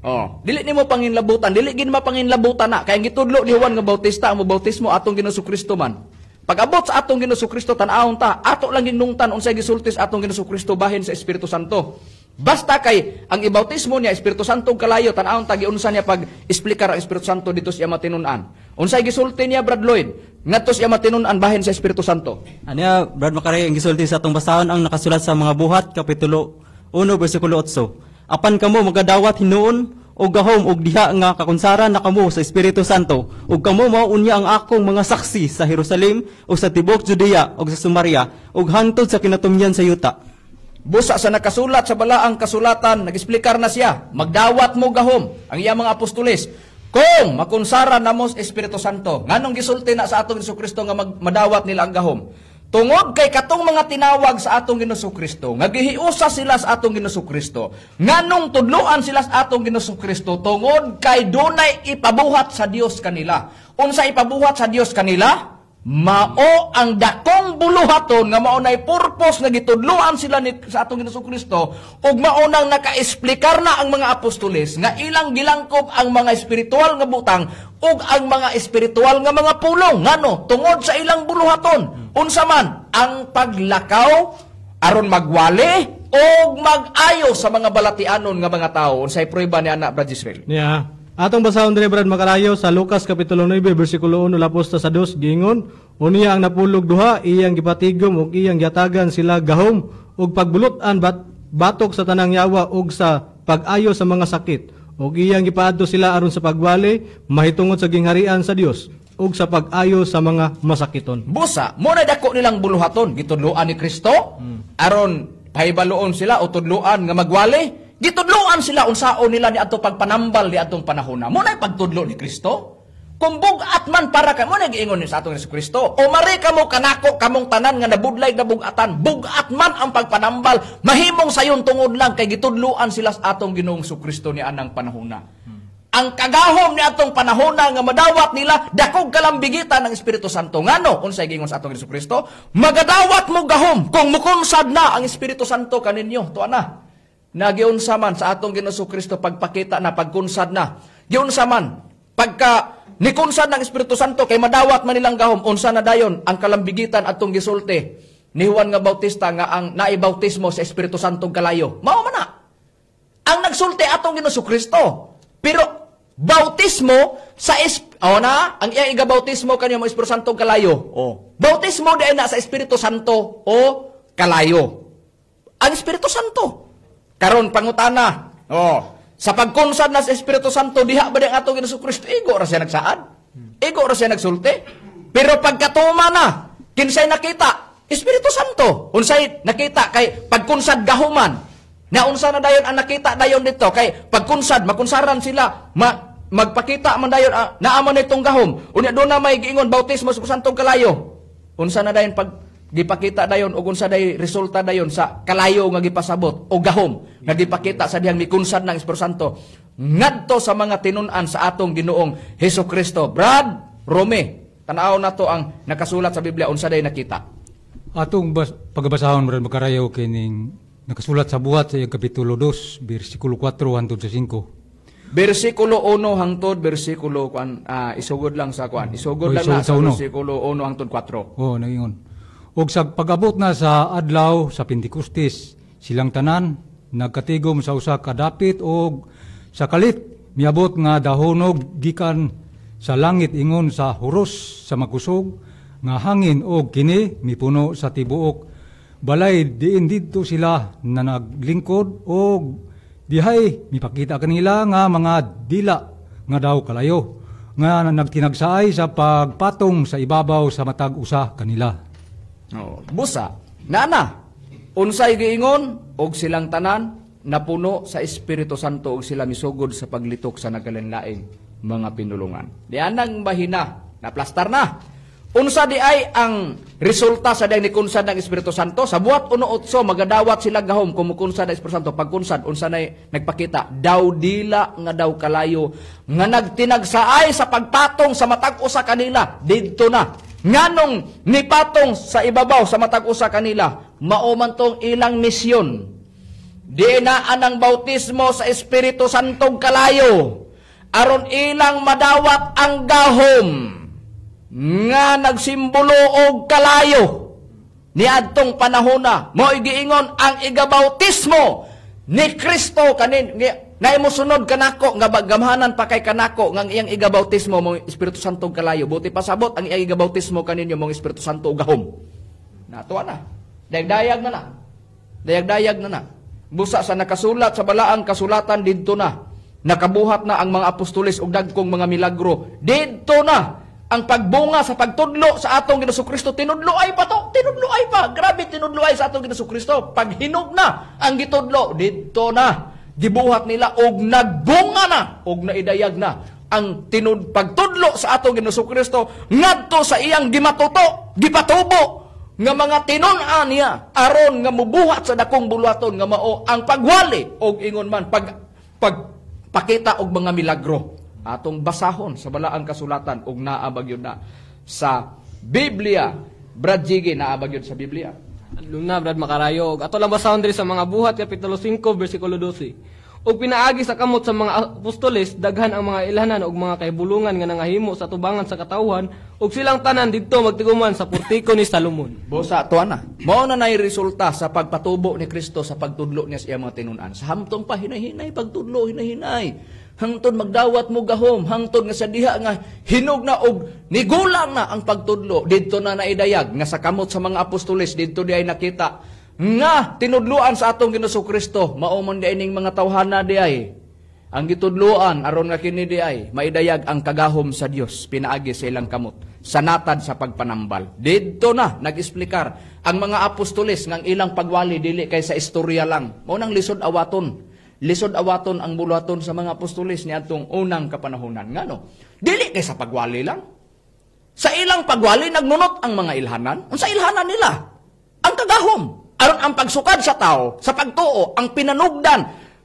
Oh, dili nimo panginlabutan, dili gid mapanginlabutan na kay ang gitudlo ni Juan nga Bautista ang mobautismo atong Ginoong Kristo man. Pag-abot sa atong Ginoong Kristo tan-awon ta, ato lang ginungtan unsay gisulti sa atong Ginoong Kristo bahin sa Espiritu Santo. Basta kay ang ibautismo niya Espiritu Santo kalayo, tan-awon ta giunsa niya pag explicar ang Espiritu Santo dito sa matinun-an. Unsay gisulti niya, Brad Lloyd, ngadto sa matinun-an bahin sa Espiritu Santo? Aniya, Brad Makarayo, ang gisulti sa atong basahon ang nakasulat sa mga Buhat kapitulo 1 bersikulo 8. Apan kamo magadawat hinuon og gahom og diha nga kakunsaran na kamo sa Espiritu Santo ug kamo mao unya ang akong mga saksi sa Jerusalem ug sa tibuok Judea ug sa Samaria ug hangtod sa kinatumyan sa yuta. Busa sa nakasulat sa balaang kasulatan, nag-explicar na siya, magdawat mo gahom ang iyang mga apostoles kung makunsara namo sa Espiritu Santo. Nganong gisulti na sa atong Hesus Kristo nga madawat nila ang gahom? Tungod kay katong mga tinawag sa atong Ginoong Kristo, nga gihiusa sila sa atong Ginoong Kristo, nganong tudloan sila sa atong Ginoong Kristo, tungod kay dunay ipabuhat sa Dios kanila. Unsa ipabuhat sa Dios kanila? Mao ang dakong buluhaton nga mao nay purpose nga gitudloan sila ni, sa atong Ginoong Kristo, ug mao nang nakaesplikar na ang mga apostoles nga ilang gilangkob ang mga espiritual nga butang ug ang mga espiritual nga mga pulong. Ngano? Tungod sa ilang buluhaton. Unsa man ang paglakaw aron magwali og mag-ayo sa mga balatianon nga mga tawo. Unsay prueba ni ana, Brad Israel? Yeah. Atong basahon diri, Brad Makarayo, sa Lucas kapitulo 9 bersikulo 1 lapos ta sa 2 giingon, unya ang napulog duha iyang gipatigom ug iyang giatagan sila gahom ug pagbulot-an batok sa tanang yawa ug sa pag-ayo sa mga sakit ug iyang gipaadto sila aron sa pagwali mahitungod sa gingharian sa Dios ug sa pag-ayo sa mga masakiton. Busa, mo na dako nilang buluhaton, gitudloan ni Kristo aron pahibaluon sila o tudloan nga magwali. Gitudloan sila unsaon nila ni adto pagpanambal ni atong panahona. Mo na pagtudlo ni Kristo. Kung bugat man para ka mo na giingon ni sa atong Hesus Kristo. O mari kamo kanako kamong tanan nga nabudlay na bugatan. Bugat man ang pagpanambal, mahimong sayon tungod lang kay gitudloan sila sa atong Ginoong Kristo ni anang panahona. Ang kagahom ni atong panahona nga madawat nila dakog kalambigitan ng Espiritu Santo. Ngano unsay giingon sa atong Hesus Kristo? Magadawat mo gahom kung mukunsad na ang Espiritu Santo kaninyo. Tuwa na. Nagiunsa man sa atong Ginoong Kristo pagpakita na pagkunsad na. Giunsa man Pagka nikunsad ng Espiritu Santo kay madawat man nilang gahom, unsa na dayon ang kalambigitan atong gisulti ni Juan nga Bautista nga ang naibautismo sa Espiritu Santo kalayo. Mao man na. Ang nagsulti atong Ginoong Kristo. Pero bautismo sa na ang iya igabautismo kanyo mo Espiritu Santo kalayo. Oh. Bautismo di na sa Espiritu Santo o kalayo. Ang Espiritu Santo. Karon pangutana. Oh. Sa pagkunsad na sa Espiritu Santo diha ba ang atong Ginoong Kristo? Igo ra siya nagsaad. Igo ra siya nagsulti. Pero pagkatuma na, kinsay nakita? Espiritu Santo. Unsay nakita kay pagkunsad gahuman. Na unsa na dayon ang nakita dayon dito kay pagkunsad makunsaran sila, magpakita man dayon naa man itong gahom. Unya doon na may giingon bautismo sa Santong kalayo. Unsa na dayon pag gipakita dayon og unsa day resulta dayon sa kalayo nga gipasabot o gahom nga gipakita sa dihang mikunsad ng Espiritu Santo ngadto sa mga tinun-an sa atong Ginoong Hesus Kristo. Brad Rome, tan-aw nato ang nakasulat sa Biblia unsa day nakita. Atong pagbasahon Brad Makarayo kining nakasulat sa Buhat sa iyang kapitulo 2 bersikulo 4 hangtod sa 5. Bersikulo 1 hangtod bersikulo kuan, isugod lang sa kuan. Isugod lang na sa bersikulo 1 hangtod 4. Oh, nagingon. Og sa pag-abot na sa adlaw sa Pentecostes, silang tanan nagkatigom sa usa ka dapit og sa kalit miabot nga dahonog gikan sa langit ingon sa huros sa makusog nga hangin og kini mipuno sa tibuok balay diin didto sila na naglingkod og dihay mipakita kanila nga mga dila nga daw kalayo nga nagtinagsaay sa pagpatong sa ibabaw sa matag usa kanila. Oh, busa nana unsay giingon og silang tanan napuno sa Espiritu Santo og sila misugod sa paglitok sa nagkalainlaing mga pinulungan. Dianang bahina naplastar na. Unsa di ay ang resulta sa dayang nikunsad ng Espiritu Santo? Sa Buhat 1:8 magadawat sila gahom kumukunsad ng Espiritu Santo. Pagkunsad unsa nay nagpakita? Daw dila nga daw kalayo nga nagtinagsaay sa pagpatong sa matag usa kanila didto na. Nganong nipatong sa ibabaw sa matag usa kanila, mao man tong ilang misyon. Di na anang bautismo sa Espiritu Santo kalayo aron ilang madawat ang gahom nga nagsimbolo og kalayo niadtong panahona. Mao giingon ang igabautismo ni Kristo kanin naimusunod kanako nga gamhanan pa kay kanako nga ang iyang igabautismo mo Espiritu Santo kalayo. Buti pasabot ang iyang igabautismo kaninyo mong Espiritu Santo og gahom. Natuwa na. Dayag-dayag na na. Dayag-dayag na na. Busa sa nakasulat sa balaang kasulatan didto na. Nakabuhat na ang mga apostoles og dagkong mga milagro. Didto na ang pagbunga sa pagtudlo sa atong Ginoong Kristo. Tinudlo ay pa to, tinudlo ay pa. Grabe tinudlo ay sa atong Ginoong Kristo. Paghinog na ang gitudlo, didto na gibuhat nila og nagbunga na og naidayag na ang tinud pagtudlo sa atong Ginoong Kristo ngadto sa iyang gimatuto, gipatubo nga mga tinun-an niya aron nga mubuhat sa dakong buluhaton nga mao ang pagwali og ingon man pagpakita og mga milagro. Atong basahon sa balaang kasulatan og naa bagyod na sa Biblia. Brad Jiggy, naa bagyod sa Biblia. Luna Brad Makarayo. Ato lang basahon diri sa mga Buhat kapitulo 5 bersikulo 12. Ug pinaagi sa kamot sa mga apostoles daghan ang mga ilhanan ug mga kahibulungan nga nangahimo sa tubangan sa katawhan ug silang tanan didto magtiguman sa portiko ni Salomon. Busa tuwa na. Mao na nay resulta sa pagpatubo ni Kristo sa pagtudlo niya sa iyang mga tinun-an. Sa hamtong pa hinay-hinay pagtudlo, hinay-hinay. Hangtod magdawat mo gahom, hangtod nga sa diha nga hinog na og nigulang na ang pagtudlo, didto na naidayag nga sa kamot sa mga apostoles didto di ay nakita nga tinudluan sa atong Ginoong Kristo. Mao man di ay ning mga tawhana di ay ang gitudluan aron nga kini di ay maidayag ang kagahom sa Dios pinaagi sa ilang kamot sa natad sa pagpanambal. Didto na nag-eksplikar ang mga apostoles nga ang ilang pagwali dili kay sa istorya lang. Mao nang lisod awaton. Lisod awaton ang buluhaton sa mga apostoles niadtong unang kapanahonan. Ngano? Dili kay sa pagwali lang. Sa ilang pagwali nagnunot ang mga ilhanan. Unsa ilhanan nila? Ang kagahom. Aron ang pagsukad sa tao, sa pagtuo, ang pinanugdan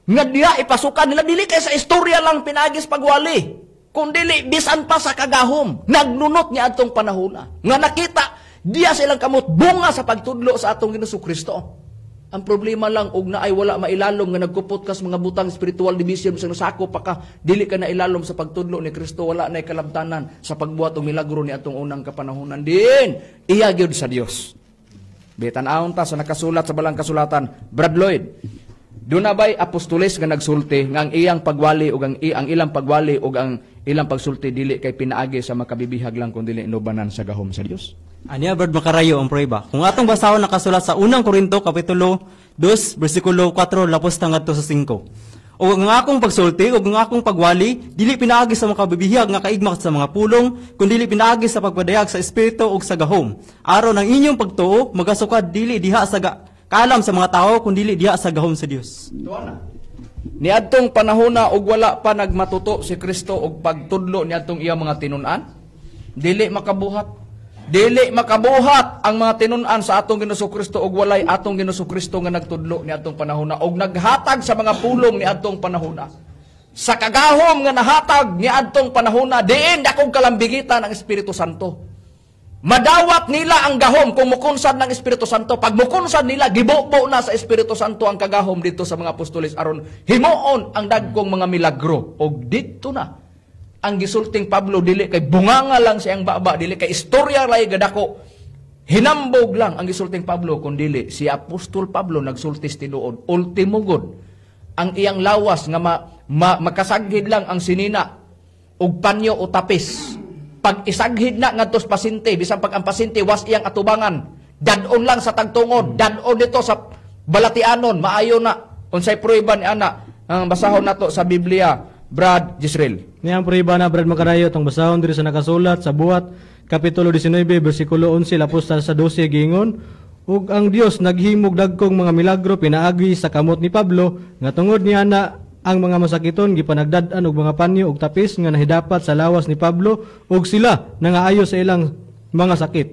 nga diha ipasukad nila dili kay sa istorya lang pinaagis pagwali. Kung dili bisan pa sa kagahom, nagnunot niadtong panahona. Nga nakita diha sa ilang kamot bunga sa pagtudlo sa atong Ginoong Kristo. Ang problema lang og naay wala mailalom nga nagkupot kas mga butang spiritual division, bisag nasako pa ka, dili ka na ilalom sa pagtudlo ni Kristo, wala nay kalabtanan sa pagbuhat og milagro ni atong unang kapanahonan din. Iya gyud sa Dios. Bitan-awon ta sa nakasulat sa balang kasulatan, Brad Lloyd. Duna bay apostoles nga nagsulti nga ang iyang pagwali ug ang ilang pagwali ug ang ilang pagsulti dili kay pinaagi sa makabibihag lang kun dili inubanan sa gahom sa Dios? Aniya, Brad Makarayo, ang prueba. Kung atong basahon, nakasulat sa Unang Korinto kapitulo 2 bersikulo 4 lapos ngadto sa 5. "Ug ang akong pagsulti ug ang akong pagwali dili pinaagi sa makabibihag nga kaigmak sa mga pulong, kundi pinaagi sa pagpadayag sa espiritu ug sa gahom. Aron ang inyong pagtuo magasukad dili diha sa kaalam sa mga tao, kundi diha sa gahom sa Dios." Tuwa na. Niadtong panahona og wala pa nagmatuto si Kristo og pagtudlo niadtong iya mga tinun-an, dili makabuhat. Dili makabuhat ang mga tinun-an sa atong Ginoong Kristo og walay atong Ginoong Kristo nga nagtudlo niadtong panahona og naghatag sa mga pulong niadtong panahona. Sa kagahom nga nahatag niadtong panahona, diin dakong kalambigitan ang Espiritu Santo. Madawat nila ang gahom kung mukunsad ng Espiritu Santo. Pag mukunsad nila, gibubo na sa Espiritu Santo ang kagahom dito sa mga apostoles aron himuon ang dagkong mga milagro. Og dito na ang gisulting Pablo, dili kay bunganga lang siyang baba, dili kay istorya lay gadako. Hinambog lang ang gisulting Pablo, kun dili si Apostol Pablo nagsultis tinuod. Ultimo gud ang iyang lawas nga makasaghid lang ang sinina og panyo o tapis. Pag isaghid na ngadto sa pasyente, bisan pag ang pasyente was iyang atubangan, dadon lang sa tagtungod, dadon dito sa balatianon, maayo na. Unsay prueba ni ana? Ang basahon nato sa Biblia, Brad Jisrael. Niya ang prueba na, Brad Makarayo, itong basahon diri sa nakasulat sa Buhat, Kapitulo 19, versikulo 11, lapos sa 12, giingon, "Ug ang Dios naghimog dagkong mga milagro pinaagi sa kamot ni Pablo, nga tungod niya na ang mga masakiton gipanagdad-an og mga panyo og tapis nga nahidapat sa lawas ni Pablo, ug sila nangaayo sa ilang mga sakit.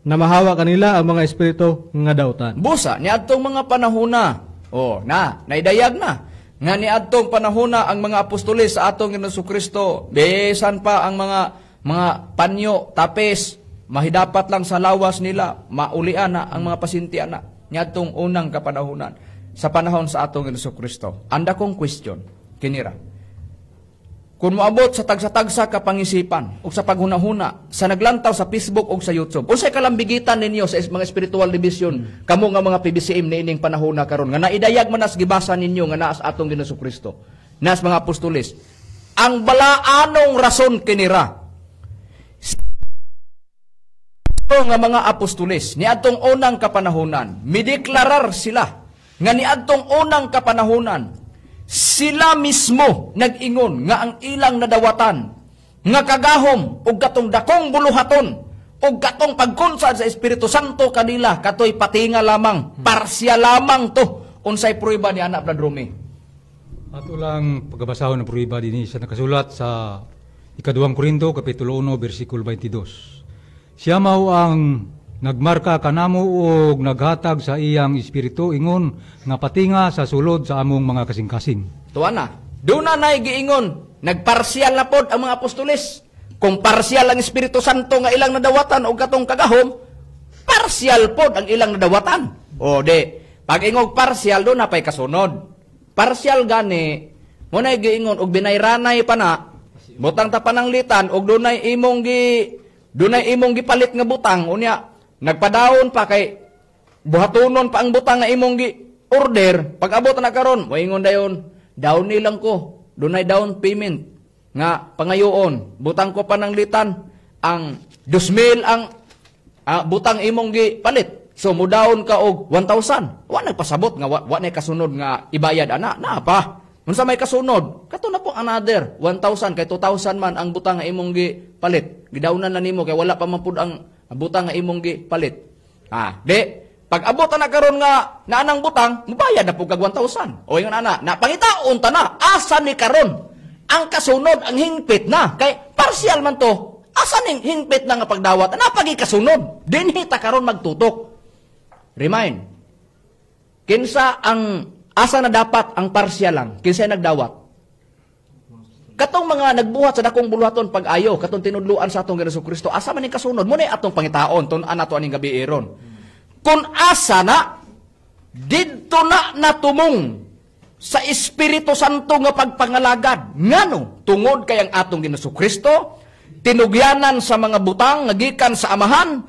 Namahawa kanila ang mga espiritu nga dautan." Busa niadtong mga panahona. Oh, na, naidayag na nga niadtong panahona ang mga apostoles sa atong Ginoong Kristo, bisan pa ang mga panyo, tapis mahidapat lang sa lawas nila, maulian na ang mga pasyente ana niadtong unang kapanahonan sa panahon sa atong Ginoong Kristo. Anda kong question kinira. Kung moabot sa tagsa-tagsa ka pangisipan o sa paghunahuna sa naglantaw sa Facebook o sa YouTube, unsay kalambigitan ninyo sa mga spiritual division kamo nga mga PBCM niining panahona karon nga naidayag man nas gibasa ninyo nga naa sa atong Ginoong Kristo, nas mga apostoles? Ang balaanong rason kinira nga mga apostoles niadtong unang kapanahonan, mideklarar sila nga niadtong unang kapanahonan sila mismo nag-ingon nga ang ilang nadawatan nga kagahom og katong dakong buluhaton og katong pagkunsad sa Espiritu Santo kanila katoy patinga lamang, parsial lamang to. Unsay prueba ni anak, Brad Rumi? Ato lang pagkabasahon ng prueba dinhi sa nakasulat sa Ikaduhang Korinto kapitulo 1 bersikulo 22. "Siya mao ang nagmarka kanamo og naghatag sa iyang espiritu ingon nga patinga sa sulod sa among mga kasing-kasing." Tuwa na. Doon na na'y giingon, nagparsial na pod ang mga apostoles. Kung parsial ang Espiritu Santo nga ilang nadawatan o katong kagahom, parsial pod ang ilang nadawatan. O di, pag ingog parsial, doon na pa'y kasunod. Parsial gani, muna'y giingon, og binayranay pa na, butang ta pananglitan, og dunay imong gipalit nga butang, unya, nagpadaon pa kay buhatunon pa ang butang nga imong gi order, pag abot na karon, moingon dayon, "Down nilang ko, dunay down payment nga pangayoon, butang ko pananglitan ang 2,000 ang butang imong gi palit." So mudaon ka og 1,000. Wa nagpasabot nga wa nay kasunod nga ibayad ana, naa pa. Unsa may kasunod? Kato na po another 1,000 kay 2,000 man ang butang nga imong gi palit. Gidawnan na nimo kay wala pa man pud ang butang nga imong gi palit. Di pag abot na karon nga naanang butang, mubayad na pud kag 1,000. O ingon ana, na pangitaon ta na asa ni karon ang kasunod, ang hingpit na kay partial man to. Asa ning hingpit na nga pagdawat? Ana pagi kasunod. Dinhi ta karon magtutok. Remind. Kinsa ang asa na dapat ang partial lang? Kinsa nagdawat? Katong mga nagbuhat sa dakong buluhaton pag-ayo, katong tinudluan sa atong Ginoong Kristo, asa man ning kasunod? Muna atong pangitaon, tun-an nato aning gabi iron. Kung asa na, Didto na natumong sa Espiritu Santo nga pagpangalagad. Ngano? Tungod kay ang atong Ginoong Kristo tinugyanan sa mga butang nga gikan sa Amahan,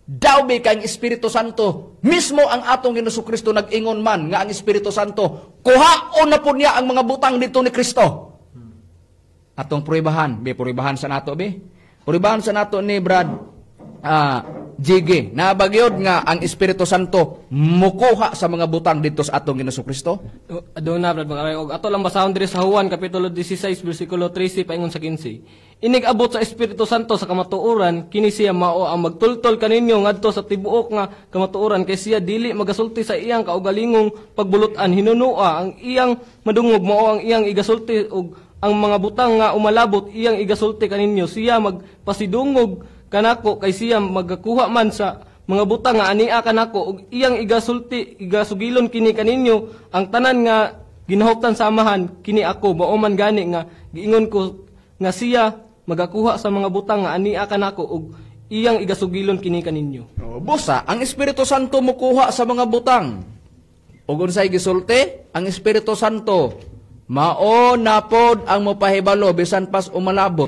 daw bi kay ang Espiritu Santo mismo ang atong Ginoong Kristo nag-ingon man nga ang Espiritu Santo kuhaon na po niya ang mga butang dito ni Kristo. Atong pruibahan, bi pruibahan sa nato bi. Pruibahan sa nato ni Brad GG, nabagyod nga ang Espiritu Santo mukuha sa mga butang dito sa atong Ginoong Kristo. Aduna Brad Makarayo, og ato lang basahon diri sa Juan kapitulo 16 bersikulo 13 paingon sa 15. Inig abot sa Espiritu Santo sa kamatuoran, kini siya mao ang magtultol kaninyo ngadto sa tibuok nga kamatuoran, kay siya dili magasulti sa iyang kaugalingong pagbulutan, hinunua ang iyang madungog mao ang iyang igasulti, og ang mga butang nga umalabot iyang igasulti kaninyo. Siya magpasidungog kanako kay siya magakuha man sa mga butang nga ania kanako ug iyang igasulti igasugilon kini kaninyo. Ang tanan nga ginahuptan sa Amahan kini ako, mao man gani nga giingon ko nga siya magakuha sa mga butang nga ania kanako ug iyang igasugilon kini kaninyo. Busa ang Espiritu Santo mukuha sa mga butang. Ug unsay gisulti ang Espiritu Santo? Mao na pod ang mopahibalo bisan pas umalabot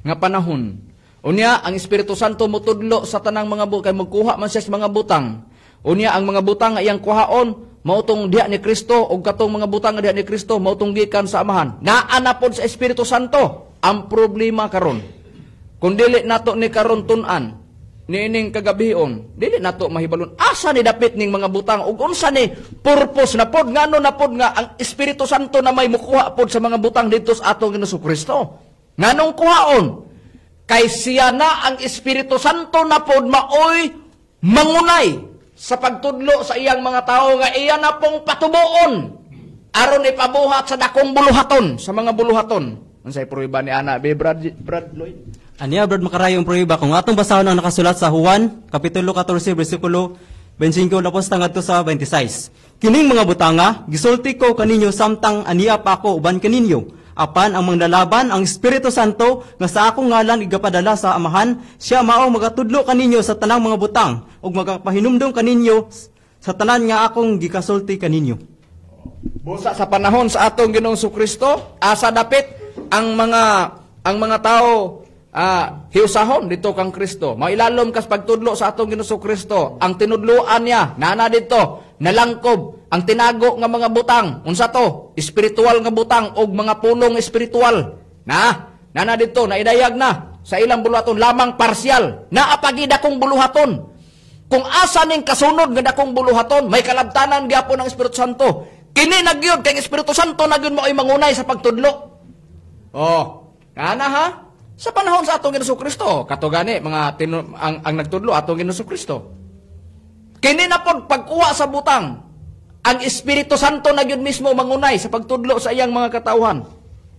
nga panahon. Unya, ang Espiritu Santo motudlo sa tanang mga butang, kay magkuha man siya sa mga butang. Unya, ang mga butang nga iyang kuhaon, mautong diha ni Kristo, og katong mga butang nga diha ni Kristo, mautong gikan sa Amahan. Naa na pod sa Espiritu Santo ang problema karon. Kung dili nato ni karon tun-an, niining kagabion, dili nato mahibalon asa ni dapit ning mga butang ug unsa ni purpose na pod, ngano na pod nga ang Espiritu Santo na may mukuha pod sa mga butang didto sa atong Ginoong Kristo. Nganong kuhaon? Kay siya na ang Espiritu Santo na pod maoy mangunay sa pagtudlo sa iyang mga tao nga iya na pong patubuon aron ipabuhat sa dakong buluhaton, sa mga buluhaton. Unsay prueba ni ana be Brad Lloyd? Aniya Brad Makarayo ang prueba kung atong basahon ang nakasulat sa Juan kapitulo 14 bersikulo 25 lapos ngadto sa 26. Kining mga butanga gisulti ko kaninyo samtang aniya pa ako uban kaninyo. Apan ang manglalaban ang Espiritu Santo nga sa akong ngalan igapadala sa Amahan, siya mao magatudlo kaninyo sa tanang mga butang ug magapahinumdom kaninyo sa tanan nga akong gikasulti kaninyo. Busa sa panahon sa atong Ginoong Kristo, asa dapit ang mga tao hiusahon dito kang Kristo. Mailalom kas pagtudlo sa atong Ginoong Kristo, ang tinudloan niya nana dito nalangkob ang tinago nga mga butang. Unsa to? Espiritual nga butang og mga pulong espiritual. Na, nana dito naidayag na sa ilang buluhaton lamang parsyal. Naa dakong buluhaton. Kung asa ning kasunod nga dakong buluhaton, may kalabtanan gyapon ang Espiritu Santo. Kini nagyod kay Espiritu Santo nagyod mo ay mangunay sa pagtudlo. Oh, ana ha? Sa panahon sa atong Ginoong Kristo, kato gani mga ang nagtudlo atong Ginoong Kristo. Kini na pod pagkuha sa butang, ang Espiritu Santo na gyud mismo mangunay sa pagtudlo sa iyang mga katawhan.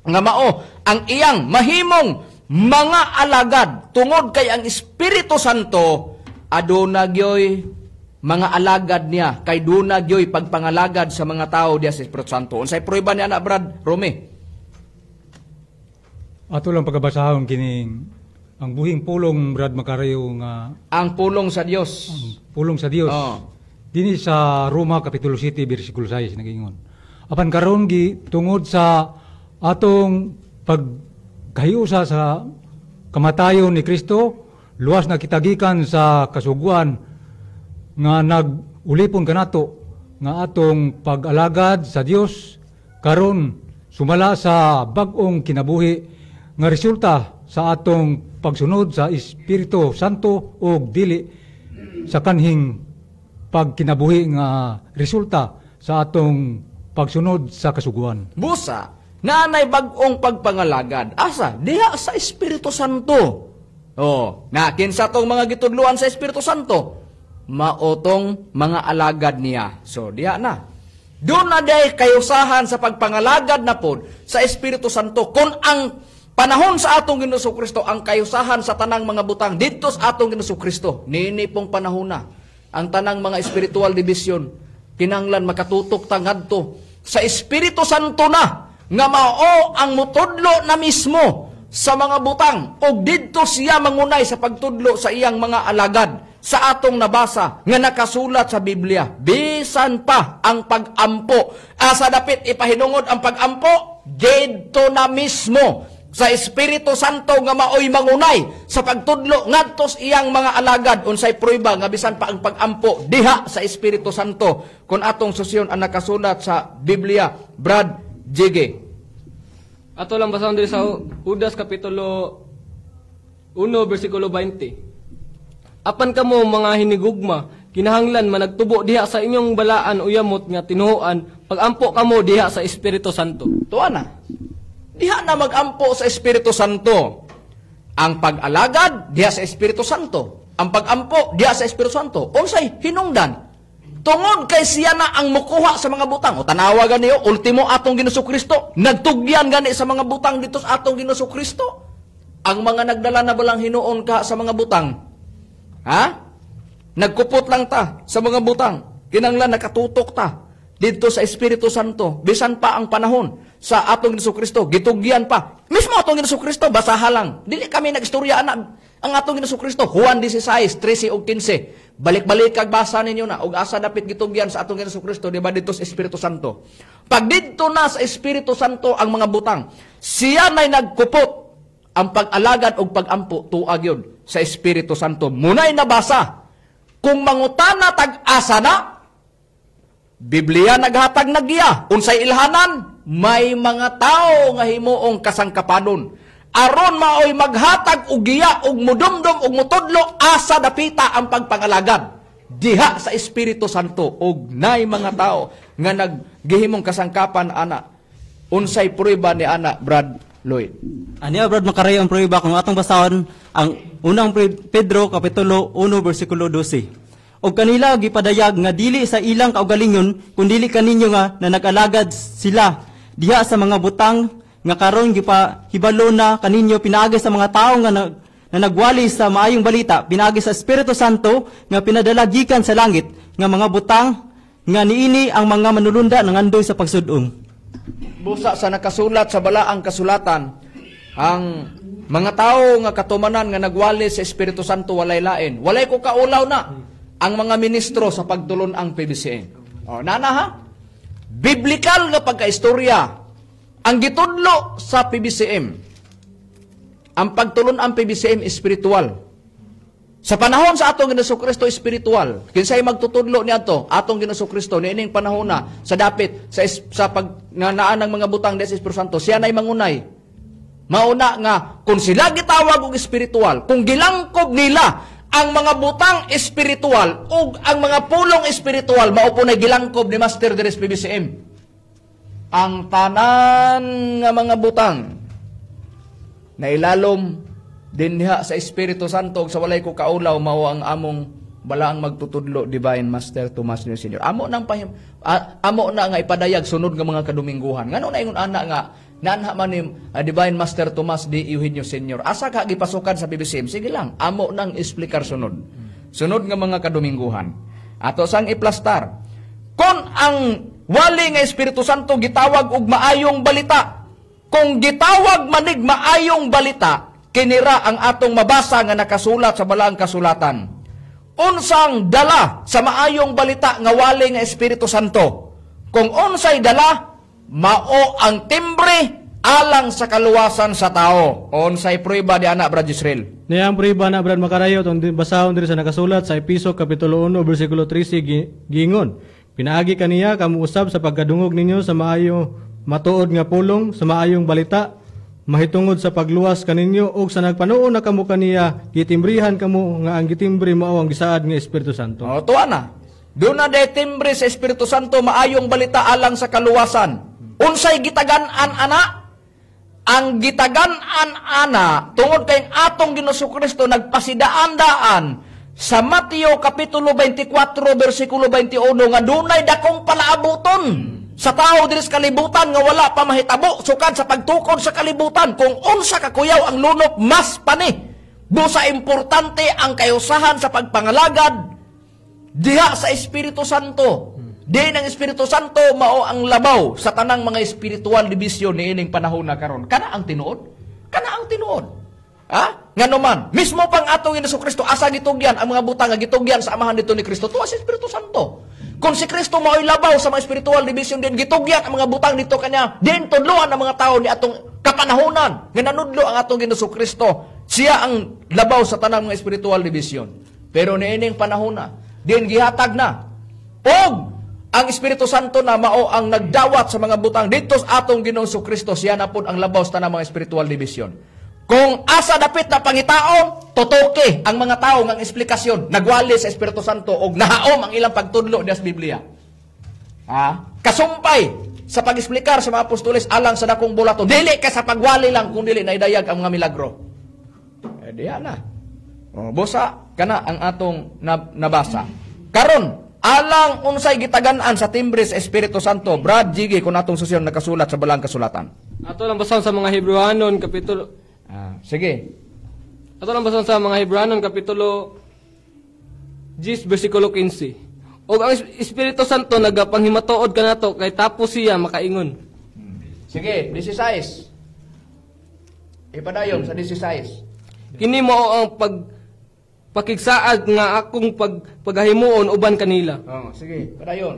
Nga mao ang iyang mahimong mga alagad tungod kay ang Espiritu Santo aduna gyoy mga alagad niya, kay duna gyoy pagpangalagad sa mga tao diya sa Espiritu Santo. Unsay prueba ni ana Brad Rome? Ato lang pagkabasahon kining ang buhing pulong Brad Makarayo nga ang pulong sa Dios. Ang pulong sa Dios. Oh. Dinhi sa Roma kapitulo 7 bersikulo 6 nag-ingon. Apan karon gi tungod sa atong pagkahiusa sa kamatayon ni Kristo, luwas na kita gikan sa kasuguan nga nag-ulipon kanato nga atong pag-alagad sa Dios karon sumala sa bag-ong kinabuhi nga resulta sa atong pagsunod sa Espiritu Santo og dili sa kanhing pagkinabuhi nga resulta sa atong pagsunod sa kasuguan. Busa, naanay bag-ong pagpangalagad. Asa? Diha sa Espiritu Santo. Oh, na kinsa tong mga gitudloan sa Espiritu Santo, maotong mga alagad niya. So, diha na. Doon na day kayusahan sa pagpangalagad na pod sa Espiritu Santo. Kung ang panahon sa atong Ginoong Kristo ang kayusahan sa tanang mga butang didto sa atong Ginoong Kristo, nini pong panahon na ang tanang mga spiritual division kinanglan makatutok ta ngadto sa Espiritu Santo na nga mao ang mutudlo na mismo sa mga butang ug didto siya mangunay sa pagtudlo sa iyang mga alagad. sa atong nabasa nga nakasulat sa Biblia. Bisan pa ang pag-ampo. Asa dapit ipahinungod ang pag-ampo? Didto na mismo sa Espiritu Santo nga maoy mangunay sa pagtudlo ngadto sa iyang mga alagad. Unsay prueba nga bisan pa ang pag-ampo diha sa Espiritu Santo kung atong susyon ang nakasulat sa Biblia, Brad Jige? Ato lang basahon diri sa Judas kapitulo 1 bersikulo 20. Apan kamo, mga hinigugma, kinahanglan managtubo diha sa inyong balaan uyamot nga tinuoan, pagampo kamo diha sa Espiritu Santo. Tuwa na. Diha na magampo sa Espiritu Santo. Ang pag-alagad diha sa Espiritu Santo. Ang pag-ampo diha sa Espiritu Santo. Unsay hinungdan? Tungod kay siya na ang mukuha sa mga butang. O tanawa gani, ultimo atong Ginoong Kristo, nagtugyan gani sa mga butang dito sa atong Ginoong Kristo. Ang mga nagdala na balang hinuon ka sa mga butang? Ha? Nagkupot lang ta sa mga butang. Kinanglan nakatutok ta dito sa Espiritu Santo. Bisan pa ang panahon sa atong Ginoong Kristo, gitugyan pa. Mismo atong Ginoong Kristo, basaha lang. Dili kami nagstorya ana. Ang atong Ginoong Kristo, Juan 16, 13 ug 15. Balik-balik kag basa ninyo na og asa dapit gitugyan sa atong Ginoong Kristo, di ba, dito sa Espiritu Santo. Pag didto na sa Espiritu Santo ang mga butang, siya na'y nagkupot ang pag-alagad og pag-ampo tuag yun sa Espiritu Santo. Muna'y nabasa. Kung mangutana tag-asa na, Biblia naghatag nagya. Unsay ilhanan, may mga tao nga himuong kasangkapanon aron maoy maghatag og giya og mudumdum og mutudlo asa dapita ang pagpangalagad diha sa Espiritu Santo, og nay mga tao nga naggihimong kasangkapan ana. Unsay prueba ni ana, Brad Lloyd? Ani, Brad Makarayo, ang prueba kung atong basahon ang unang Pedro kapitulo 1 bersikulo 12. Og kanila gipadayag nga dili sa ilang kaugalingon kundili kaninyo nga na nag-alagad sila diha sa mga butang nga karon gipahibalo na kaninyo pinaagi sa mga tawo nga na nagwali sa maayong balita pinaagi sa Espiritu Santo nga pinadala gikan sa langit, nga mga butang nga niini ang mga manulunda nangandoy sa pagsud-ong. Busa sa nakasulat sa balaang kasulatan, ang mga tao nga katumanan nga nagwali sa Espiritu Santo walay lain. Walay ko kaulaw na ang mga ministro sa pagtulon ang PBCM. O, nana ha? Biblical nga pagkaistorya ang gitudlo sa PBCM. Ang pagtulon ang PBCM espiritual. Sa panahon sa atong Ginoong Kristo, espiritual. Kinsay magtutudlo niadto? Atong Ginoong Kristo niining panahon na sa dapit sa pag naan ng mga butang sa Espiritu Santo, siya na'y mangunay. Mauna nga kung sila gitawag og espiritual, kung gilangkob nila ang mga butang espiritual ug ang mga pulong espiritual, mao po na gilangkob ni Master diri sa PBCM. Ang tanan nga mga butang na ilalom dinha sa Espiritu Santo sa walay ko kaulaw mao ang among balaang magtutudlo, Divine Master Tomas Nino Senior. Amo nang pahim, amo na nga ipadayag sunod nga mga kadumingguhan. Ngano na ingon ana nga naanha man ni Divine Master Tomas D. Eugenio Senior. Asa ka gipasukan sa PBCM? Sige lang, amo nang explicar sunod. Sunod nga mga kadumingguhan. Ato sang iplastar. Kon ang wali nga Espiritu Santo gitawag og maayong balita. Kung gitawag manig maayong balita, kinira ang atong mabasa nga nakasulat sa balaang kasulatan. Unsang dala sa maayong balita nga wali nga Espiritu Santo? Kung unsay dala, mao ang timbre alang sa kaluwasan sa tao. Unsay prueba di ana, Brad Israel? Niya ang prueba na, Brad Makarayo, itong basahon diri sa nakasulat sa Episo Kapitulo 1, versikulo 13, giingon, pinaagi kaniya kamo usab sa pagkadungog ninyo sa maayo matuod nga pulong sa maayong balita mahitungod sa pagluwas kaninyo, ug sa nagpanuon na kamo kaniya gitimbrihan kamo nga ang gitimbre mao ang gisaad nga Espiritu Santo. O, tuwa na. Doon na de timbre sa Espiritu Santo maayong balita alang sa kaluwasan. Unsay gitagan-an ana? Ang gitagan-an ana tungod kay atong Ginoong Kristo nagpasidaan-daan sa Mateo kapitulo 24 bersikulo 21 nga dunay dakong palaabuton sa tao diri sa kalibutan nga wala pa mahitabo sukad sa pagtukod sa kalibutan. Kung unsa ka kuyaw ang lunok, mas pani. Busa importante ang kayusahan sa pagpangalagad diha sa Espiritu Santo. Di ng Espiritu Santo mao ang labaw sa tanang mga spiritual division niining panahon na karon. Kana ang tinuod? Kana ang tinuod. Ha? Ngano man, mismo pang atong Hesus Kristo asa gitugyan ang mga butang nga gitugyan sa Amahan dito ni Kristo? Tuwa sa Espiritu Santo. Kung si Kristo mao'y labaw sa mga spiritual division din gitugyan ang mga butang dito kanya, din tudloan ang mga tao ni atong kapanahonan nga nanudlo ang atong Ginoong Kristo. Siya ang labaw sa tanang mga spiritual division. Pero niining panahon na, din gihatag na og ang Espiritu Santo na mao ang nagdawat sa mga butang dito sa atong Ginoong Kristo, siya na pod ang labaw sa tanang mga spiritual division. Kung asa dapit na pangitaon, tutuki ang mga tao ng esplikasyon, nagwali sa Espiritu Santo og nahaom ang ilang pagtudlo diya sa Biblia. Ha? Kasumpay sa pag-eksplikar sa mga apostoles alang sa dakong bulato. Dili ka sa pagwali lang kung dili naidayag ang mga milagro. Eh, diya na. O, busa kana ang atong nabasa. Karon, alang unsay gitagan-an sa timbre sa Espiritu Santo, Brad Jiggy, kung atong susyon nakasulat sa balang kasulatan. Ato lang basahan sa mga Hebreohanon kapitulo. Sige. Ato lang basahan sa mga Hebreohanon kapitulo 10 bersikulo 15. Og ang Espiritu Santo nagapanghimatuod kanato kay tapos siya makaingon. Sige, 16. Ipadayon sa 16. Kini mao ang pakigsaad nga akong paghahimuon uban kanila. Oh, sige, padayon.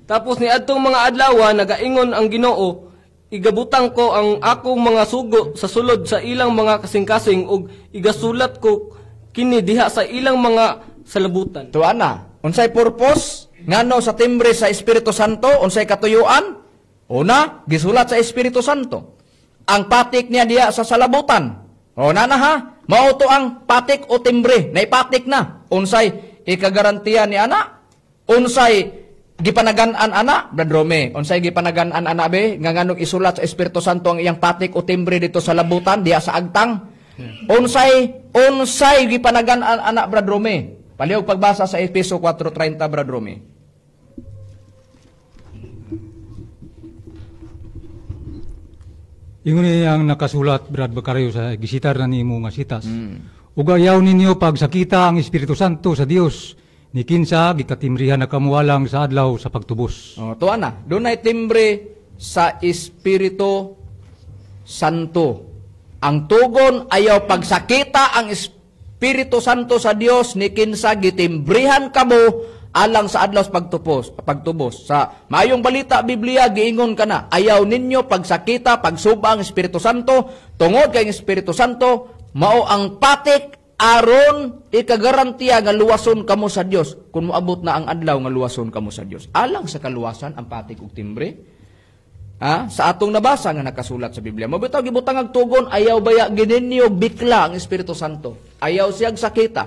Tapos ni adtong mga adlaw nagaingon ang Ginoo, igabutang ko ang akong mga sugo sa sulod sa ilang mga kasing-kasing ug igasulat ko kini diha sa ilang mga salabutan. Tuwa na. Unsay purpose ngano sa timbre sa Espiritu Santo, unsay katuyuan? Una, gisulat sa Espiritu Santo. Ang patik niya diha sa salabutan. O na na ha, mao to ang patik o timbre, naipatik na. Unsay ikagarantiya ni ana? Unsay gipanagan-an ana, Brad Rome? Unsay gipanagan-an ana be nga nganong isulat sa Espiritu Santo ang iyang patik o timbre dito sa labutan diha sa agtang? Unsay gipanagan-an ana, Brad Rome? Palihog pagbasa sa Efeso 4:30, Brad Rome. Ingon niya ang nakasulat, Brad Bakario, sa gisitar na nimo nga sitas. Ug ayaw ninyo pagsakita ang Espiritu Santo sa Dios, ni kinsa gikatimrihan na kamualang sa adlaw sa pagtubos. Oh, tuwa na. Dunay timbre sa Espiritu Santo. Ang tugon ayaw pagsakita ang Espiritu Santo sa Dios, ni kinsa gitimbrihan kamo alang sa adlaw sa pagtubos. Sa maayong balita Biblia giingon kana, ayaw ninyo pagsakita, pagsuba ang Espiritu Santo, tungod kay ang Espiritu Santo mao ang patik aron ikagarantiya nga luwason kamo sa Dios kung moabot na ang adlaw nga luwason kamo sa Dios. Alang sa kaluwasan ang patik ug timbre. Ha? Sa atong nabasa nga nakasulat sa Biblia. Mabitaw gibutang ang tugon, ayaw baya gininyo bikla ang Espiritu Santo. Ayaw siyag sakita.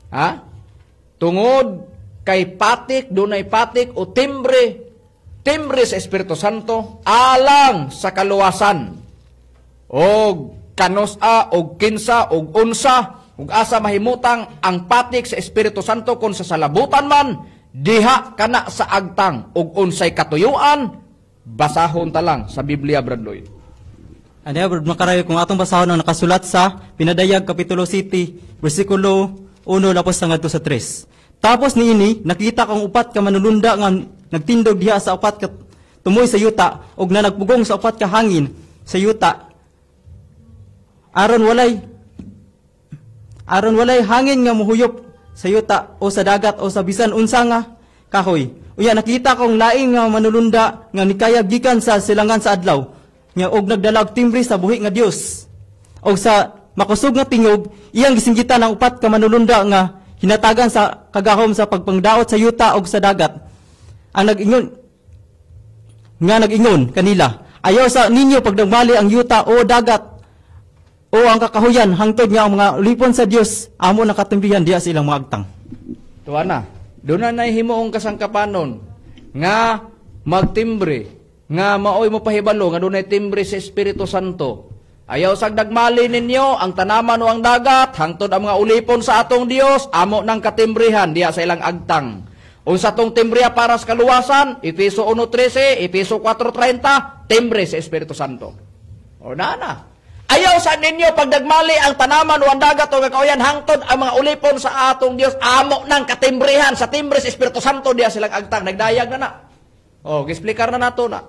Ha? Tungod kay patik, dunay patik o timbre, timbre sa Espiritu Santo alang sa kaluwasan. Og kanos-a, og kinsa, og unsa, og asa mahimutang ang patik sa Espiritu Santo kung sa salabutan man, diha kana sa agtang, og unsay katuyuan, basahon ta lang sa Biblia, Brad Lloyd. Ano, Brad Makarayo, kung atong basahon ang nakasulat sa Pinadayag Kapitulo City, versikulo 1 lapos ngadto sa 3. Tapos niini nakita kong upat ka manulunda nga nagtindog diha sa upat ka tumoy sa yuta og na nagpugong sa upat ka hangin sa yuta. Aron walay hangin nga muhuyop sa yuta o sa dagat o sa bisan unsa nga kahoy. Uya nakita kong laing nga manulunda nga nikayag gikan sa silangan sa adlaw nga og nagdala og timbre sa buhi nga Dios. Og sa makusog nga tingog iyang gisinggitan ang upat ka manulunda nga hinatagan sa kagahom sa pagpangdaot sa yuta og sa dagat. Ang nag-ingon nga nag-ingon kanila, ayaw sa ninyo pagdagmali ang yuta o dagat o ang kakahuyan hangtod nga ang mga lipon sa Dios amo nakatimbrihan diha sa ilang mga agtang. Tuwa na. Doon na nahimuong kasangkapanon nga magtimbre, nga maoy mo pahibalo nga dunay timbre sa Espiritu Santo. Ayaw sagdagmali ninyo ang tanaman o ang dagat hangtod ang mga ulipon sa atong Dios amo nang katimbrihan diha sa ilang agtang. Unsa tong timbriya para sa kaluwasan? Efeso 1:13, Efeso 4:30, timbre sa Espiritu Santo. O na. Ayaw sa ninyo pagdagmali ang tanaman o ang dagat o kakahuyan hangtod ang mga ulipon sa atong Dios amo nang katimbrihan sa timbre sa Espiritu Santo diha silang agtang. Nagdayag na na. O, gisplikar na nato na.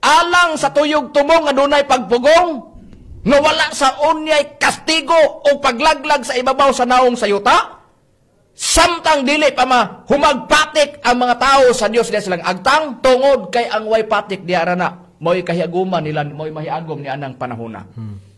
Alang sa tuyog tumong nga dunay pagpugong nga wala Pagtagda sa unyay kastigo o paglaglag sa ibabaw sa naong sa yuta. Samtang dili pa mahumagpatik ang mga tao sa Dios diya silang agtang, tungod kay ang way patik diya ra na mo'y kahiaguman nila, mo'y mahiagom ni anang panahona.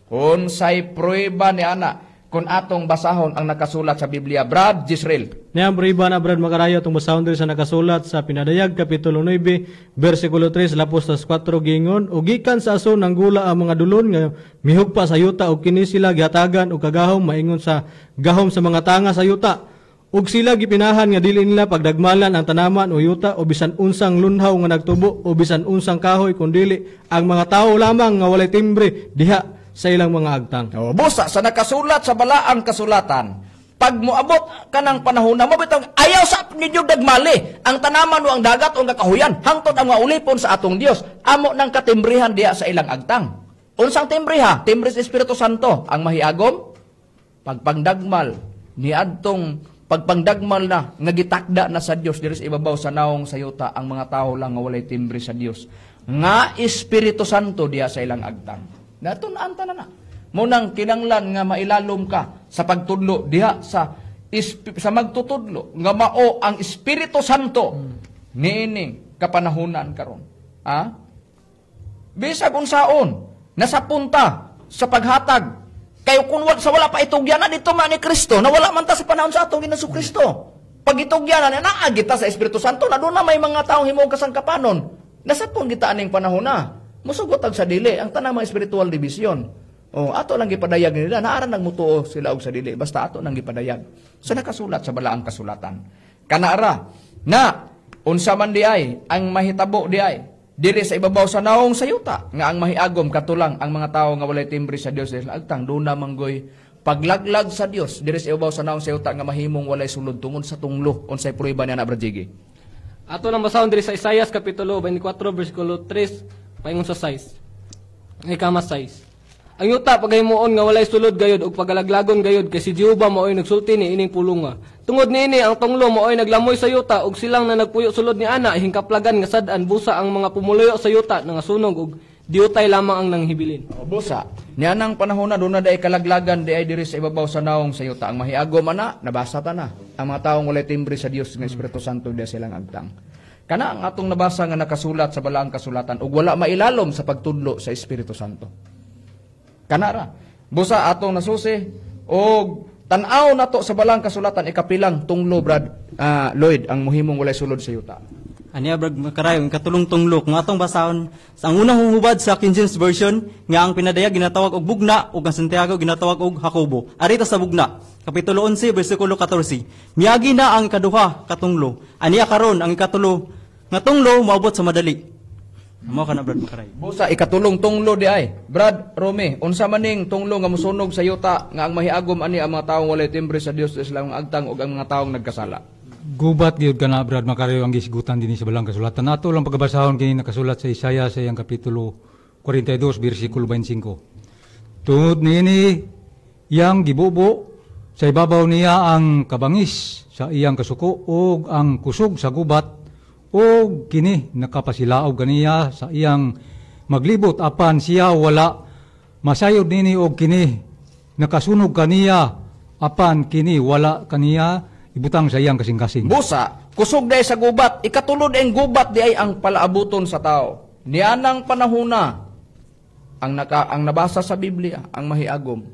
Unsay pruweba ni ana kung atong basahon ang nakasulat sa Biblia, Brad Jisrael? Niya ang pruweba na, Brad Makarayo, atong basahon diri sa nakasulat sa Pinadayag, Kapitulo 9, versikulo 3, lapos tas 4, gingon, o gikan sa aso nanggula ang mga dulon nga mihugpa sa yuta, o kini sila gihatagan og kagahom maingon sa gahom sa mga tanga sa yuta. Ug sila gipinahan nga dili nila pagdagmalan ang tanaman o yuta o bisan unsang lunhaw nga nagtubo o bisan unsang kahoy, kundili ang mga tao lamang nga walay timbre diha sa ilang mga agtang. O, busa sa nakasulat sa balaang kasulatan, pag moabot ka ng panahon na mabitang ayaw sa ninyo dagmali ang tanaman o ang dagat o ang kakahuyan, hangtod ang mga ulipon sa atong Dios, amo ng katimbrihan diha sa ilang agtang. Unsang timbriha? Timbre sa Espiritu Santo. Ang mahiagom, pagpangdagmal, niadtong pagpangdagmal na nga gitakda na sa Dios diri sa ibabaw sa naong sa yuta ang mga tawo lang nga walay timbre sa Dios nga Espiritu Santo diha sa ilang agtang. Natun-an ta na na. Munang kinanglan nga mailalom ka sa pagtudlo diha sa magtutudlo nga mao ang Espiritu Santo niining kapanahunan karon. Ha? Bisag unsaon nasa punta sa paghatag kayo kung sa wala pa itugyan na dito man ni Kristo, na wala man ta sa panahon sa atong Ginoong Kristo. Pag itugyan na naa kita sa Espiritu Santo na doon na may mga taong himong kasangkapanon. Nasapon kita aning panahon na. Musugot ag sa dili ang tanang mga spiritual division. Oh, ato lang gipadayag nila, naara nagmutuo sila og sa dili, basta ato nang gipadayag. Sa nakasulat sa balaang kasulatan. Kanara na unsa man di ay ang mahitabo di ay diri sa ibabaw sa naong sa yuta nga ang mahiagom katulang ang mga tawo nga walay timbre sa Dios dahil agtang doon na manggoy paglaglag sa Dios diri sa ibabaw sa naong sa yuta nga mahimong walay sulod tungod sa tunglo. Unsay pruweba niya na, Brad Jiggy? Ato lang basahon diri sa Isaias kapitulo 24 bersikulo 3 paingon sa 6. Ay kama 6. Ang yuta pagahimuon nga walay sulod gayod ug pagalaglagon gayod kay si Jehova maoy nagsulti ni ining pulunga. Tungod niini ang tunglo maoy naglamoy sa yuta ug silang na nagpuyo sulod ni ana hingkaplagan nga sad-an busa ang mga pumuluyo sa yuta nangasunog ug diutay lamang ang nanghibilin. O, busa nianang panahon na doon na day kalaglagan di ay diri sa ibabaw sa naong sa yuta. Ang mahiagom ana nabasa ta na ang mga taong walay timbre sa Dios nga Espiritu Santo diya silang agtang. Kana ang atong nabasa nga nakasulat sa balaang kasulatan ug wala mailalom sa pagtudlo sa Espiritu Santo. Kanara. Busa atong nasusi og tan-aw nato sa balang kasulatan ikapilang tunglo, Brad Lloyd, ang muhimong walay sulod sa yuta. Aniya, Brad Makarayo, ang katulong tunglo kung atong basahon sa ang unang hubad sa King James Version nga ang Pinadayag ginatawag og bugna ug ang Santiago ginatawag og Jacobo. Arita sa bugna, kapitulo 11 bersikulo 14. Miagi na ang ikaduha katunglo. Aniya karon ang ikatulo nga tunglo moabot sa madali. Mo ka na, Brad Makaray. Busa ikatulong tunglo di ay. Brad Rome, unsa maning tunglo nga mosunog sa yuta nga ang mahiagom ani ang mga taong walay timbre sa Dios sa ilang agtang ug ang mga taong nagkasala? Gubat gyud kana, Brad Makarayo, ang gisgutan dinhi sa balang kasulatan. Nato lang pagkabasahon kini nakasulat sa Isaiah sa iyang kapitulo 42 bersikulo 25. Tungod niini iyang gibubo sa ibabaw niya ang kabangis sa iyang kasuko ug ang kusog sa gubat o kini nakapasilaog kaniya sa iyang maglibot apan siya wala masayod nini og kini nakasunog kaniya apan kini wala kaniya ibutang sa iyang kasing-kasing. Busa kusog day sa gubat, ikatulod ang gubat di ay ang palaabuton sa tao. Nianang panahona ang nabasa sa Biblia ang mahiagom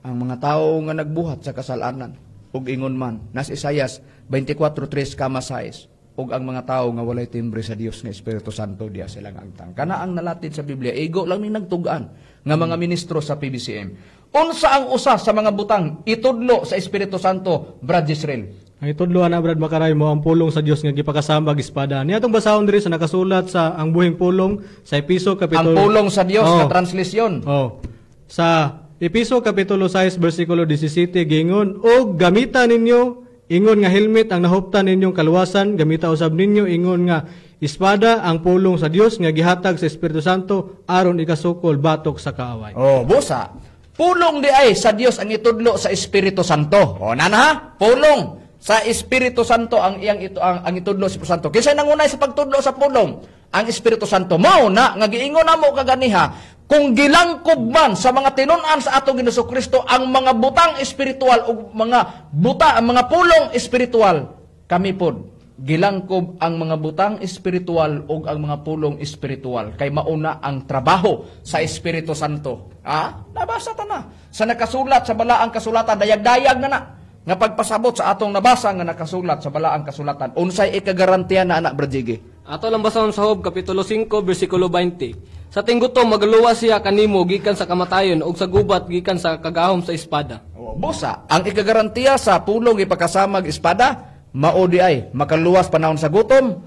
ang mga tao nga nagbuhat sa kasalanan ug ingon man nas Isaias 24:3 kama 6 ug ang mga tao nga walay timbre sa Dios nga Espiritu Santo diya silang agtang. Kana ang nalatid sa Biblia, igo lang ning nagtug-an nga mga ministro sa PBCM. Unsa ang usa sa mga butang itudlo sa Espiritu Santo, Brad Jisrael? Ang itudlo ana, Brad Makaray, mo ang pulong sa Dios nga gipakasambag espada. Niya atong basahon diri sa nakasulat sa ang buhing pulong sa Episo kapitulo. Ang pulong sa Dios nga translation. Oh. Sa Episo kapitulo 6 bersikulo 17 gingon, og gamita ninyo ingon nga helmet ang nahuptan ninyong kaluwasan, gamita usab ninyo ingon nga espada ang pulong sa Dios nga gihatag sa Espiritu Santo aron ikasukol batok sa kaaway. Oh, busa. Pulong di ay sa Dios ang itudlo sa Espiritu Santo. Oh, nana ha? Pulong sa Espiritu Santo ang iyang ito ang itudlo sa Espiritu Santo. Kinsa nangunay sa pagtudlo sa pulong? Ang Espiritu Santo. Mao na nga giingon namo kaganiha, Kung gilangkob man sa mga tinun-an sa atong Ginoong Kristo ang mga butang espiritual o mga buta, ang mga pulong espiritual, kami pod gilangkob ang mga butang espiritual o ang mga pulong espiritual kay mauna ang trabaho sa Espiritu Santo. Ah, nabasa ta na sa nakasulat sa balaang kasulatan, dayag-dayag na na nga pagpasabot sa atong nabasa nga nakasulat sa balaang kasulatan. Unsay ikagarantiya na anak, Brad Jiggy? Ato lang basahon sa Job kapitulo 5 bersikulo 20. Sa tinggutom magaluwas siya kanimo gikan sa kamatayon ug sa gubat gikan sa kagahom sa espada. Busa, ang ikagarantiya sa pulong ipakasamag espada, mao di ay makaluwas panahon sa gutom,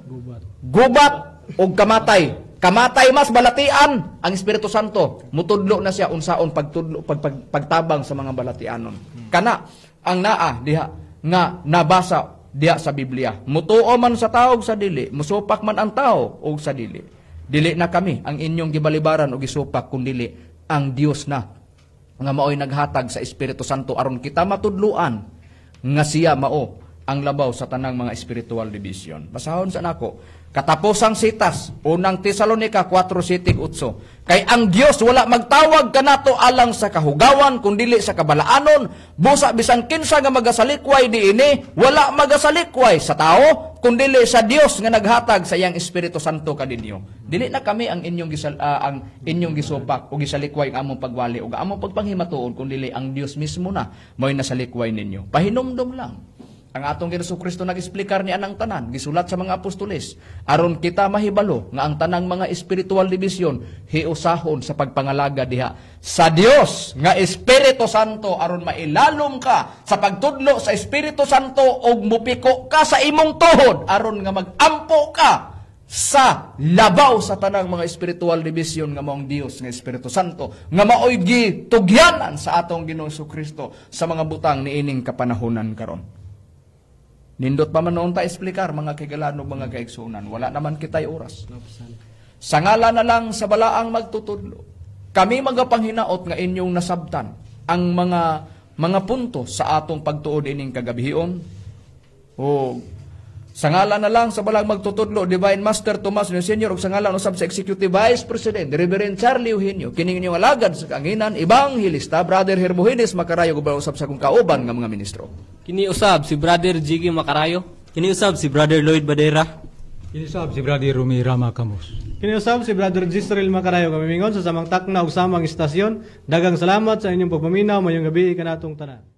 gubat ug kamatay. Kamatay mas balatian ang Espiritu Santo. Mutudlo na siya unsaon pagtudlo pagtabang sa mga balatianon. Kana ang naa diha nga nabasa diha sa Biblia. Mutuo man sa tao sa dili, musupak man ang tao og sa dili. Dili na kami ang inyong gibalibaran o gisupak, kundili ang Dios na nga maoy naghatag sa Espiritu Santo aron kita matudluan nga siya mao ang labaw sa tanang mga spiritual division. Basahon sa nako. Katapusang sitas, Unang Tesalonika 4:7-8. Kay ang Dios wala magtawag kanato alang sa kahugawan kundili sa kabalaanon, busa bisan kinsa nga magasalikway diini, wala magasalikway sa tao kundili sa Dios nga naghatag sa iyang Espiritu Santo kaninyo. Dili na kami ang inyong ang inyong gisupak o gisalikway ang among pagwali o among pagpanghimatuod, kundili ang Dios mismo na mo'y nasalikway ninyo. Pahinumdom lang. Ang atong Ginoong Kristo nag-explicar ni anang tanan, gisulat sa mga apostoles, aron kita mahibalo nga ang tanang mga spiritual division hiusahon sa pagpangalaga diha sa Dios nga Espiritu Santo, aron mailalom ka sa pagtudlo sa Espiritu Santo ug mupiko ka sa imong tuhod aron nga magampo ka sa labaw sa tanang mga spiritual division nga maong Dios nga Espiritu Santo nga maoy gitugyanan sa atong Ginoong Kristo sa mga butang niining kapanahonan karon. Nindot pa man noon ta eksplikar, mga kaigalan, mga kaigsunan. Wala naman kita'y oras. Sa ngala na lang sa balaang magtutudlo, kami magapanghinaot nga inyong nasabtan ang mga punto sa atong pagtuod ining kagabihion. O sa ngala na lang sa balaang magtutudlo, Divine Master Tomas Senior, ug sa ngalan usab sa Executive Vice President Reverend Charlie Eugenio, kining inyong alagad sa kanginan, Evangelista Brother Hermogenes Makarayo, ug usab sa akong kauban nga mga ministro. Kini usab si Brother Jiggy Makarayo. Kini usab si Brother Lloyd Badera. Kini usab si Brother Rumi Rama Camus. Kini usab si Brother Gisrael Makarayo. Kami mingon sa samang takna ug samang istasyon. Daghang salamat sa inyong pagpaminaw. Mayong gabi kanatong tanan.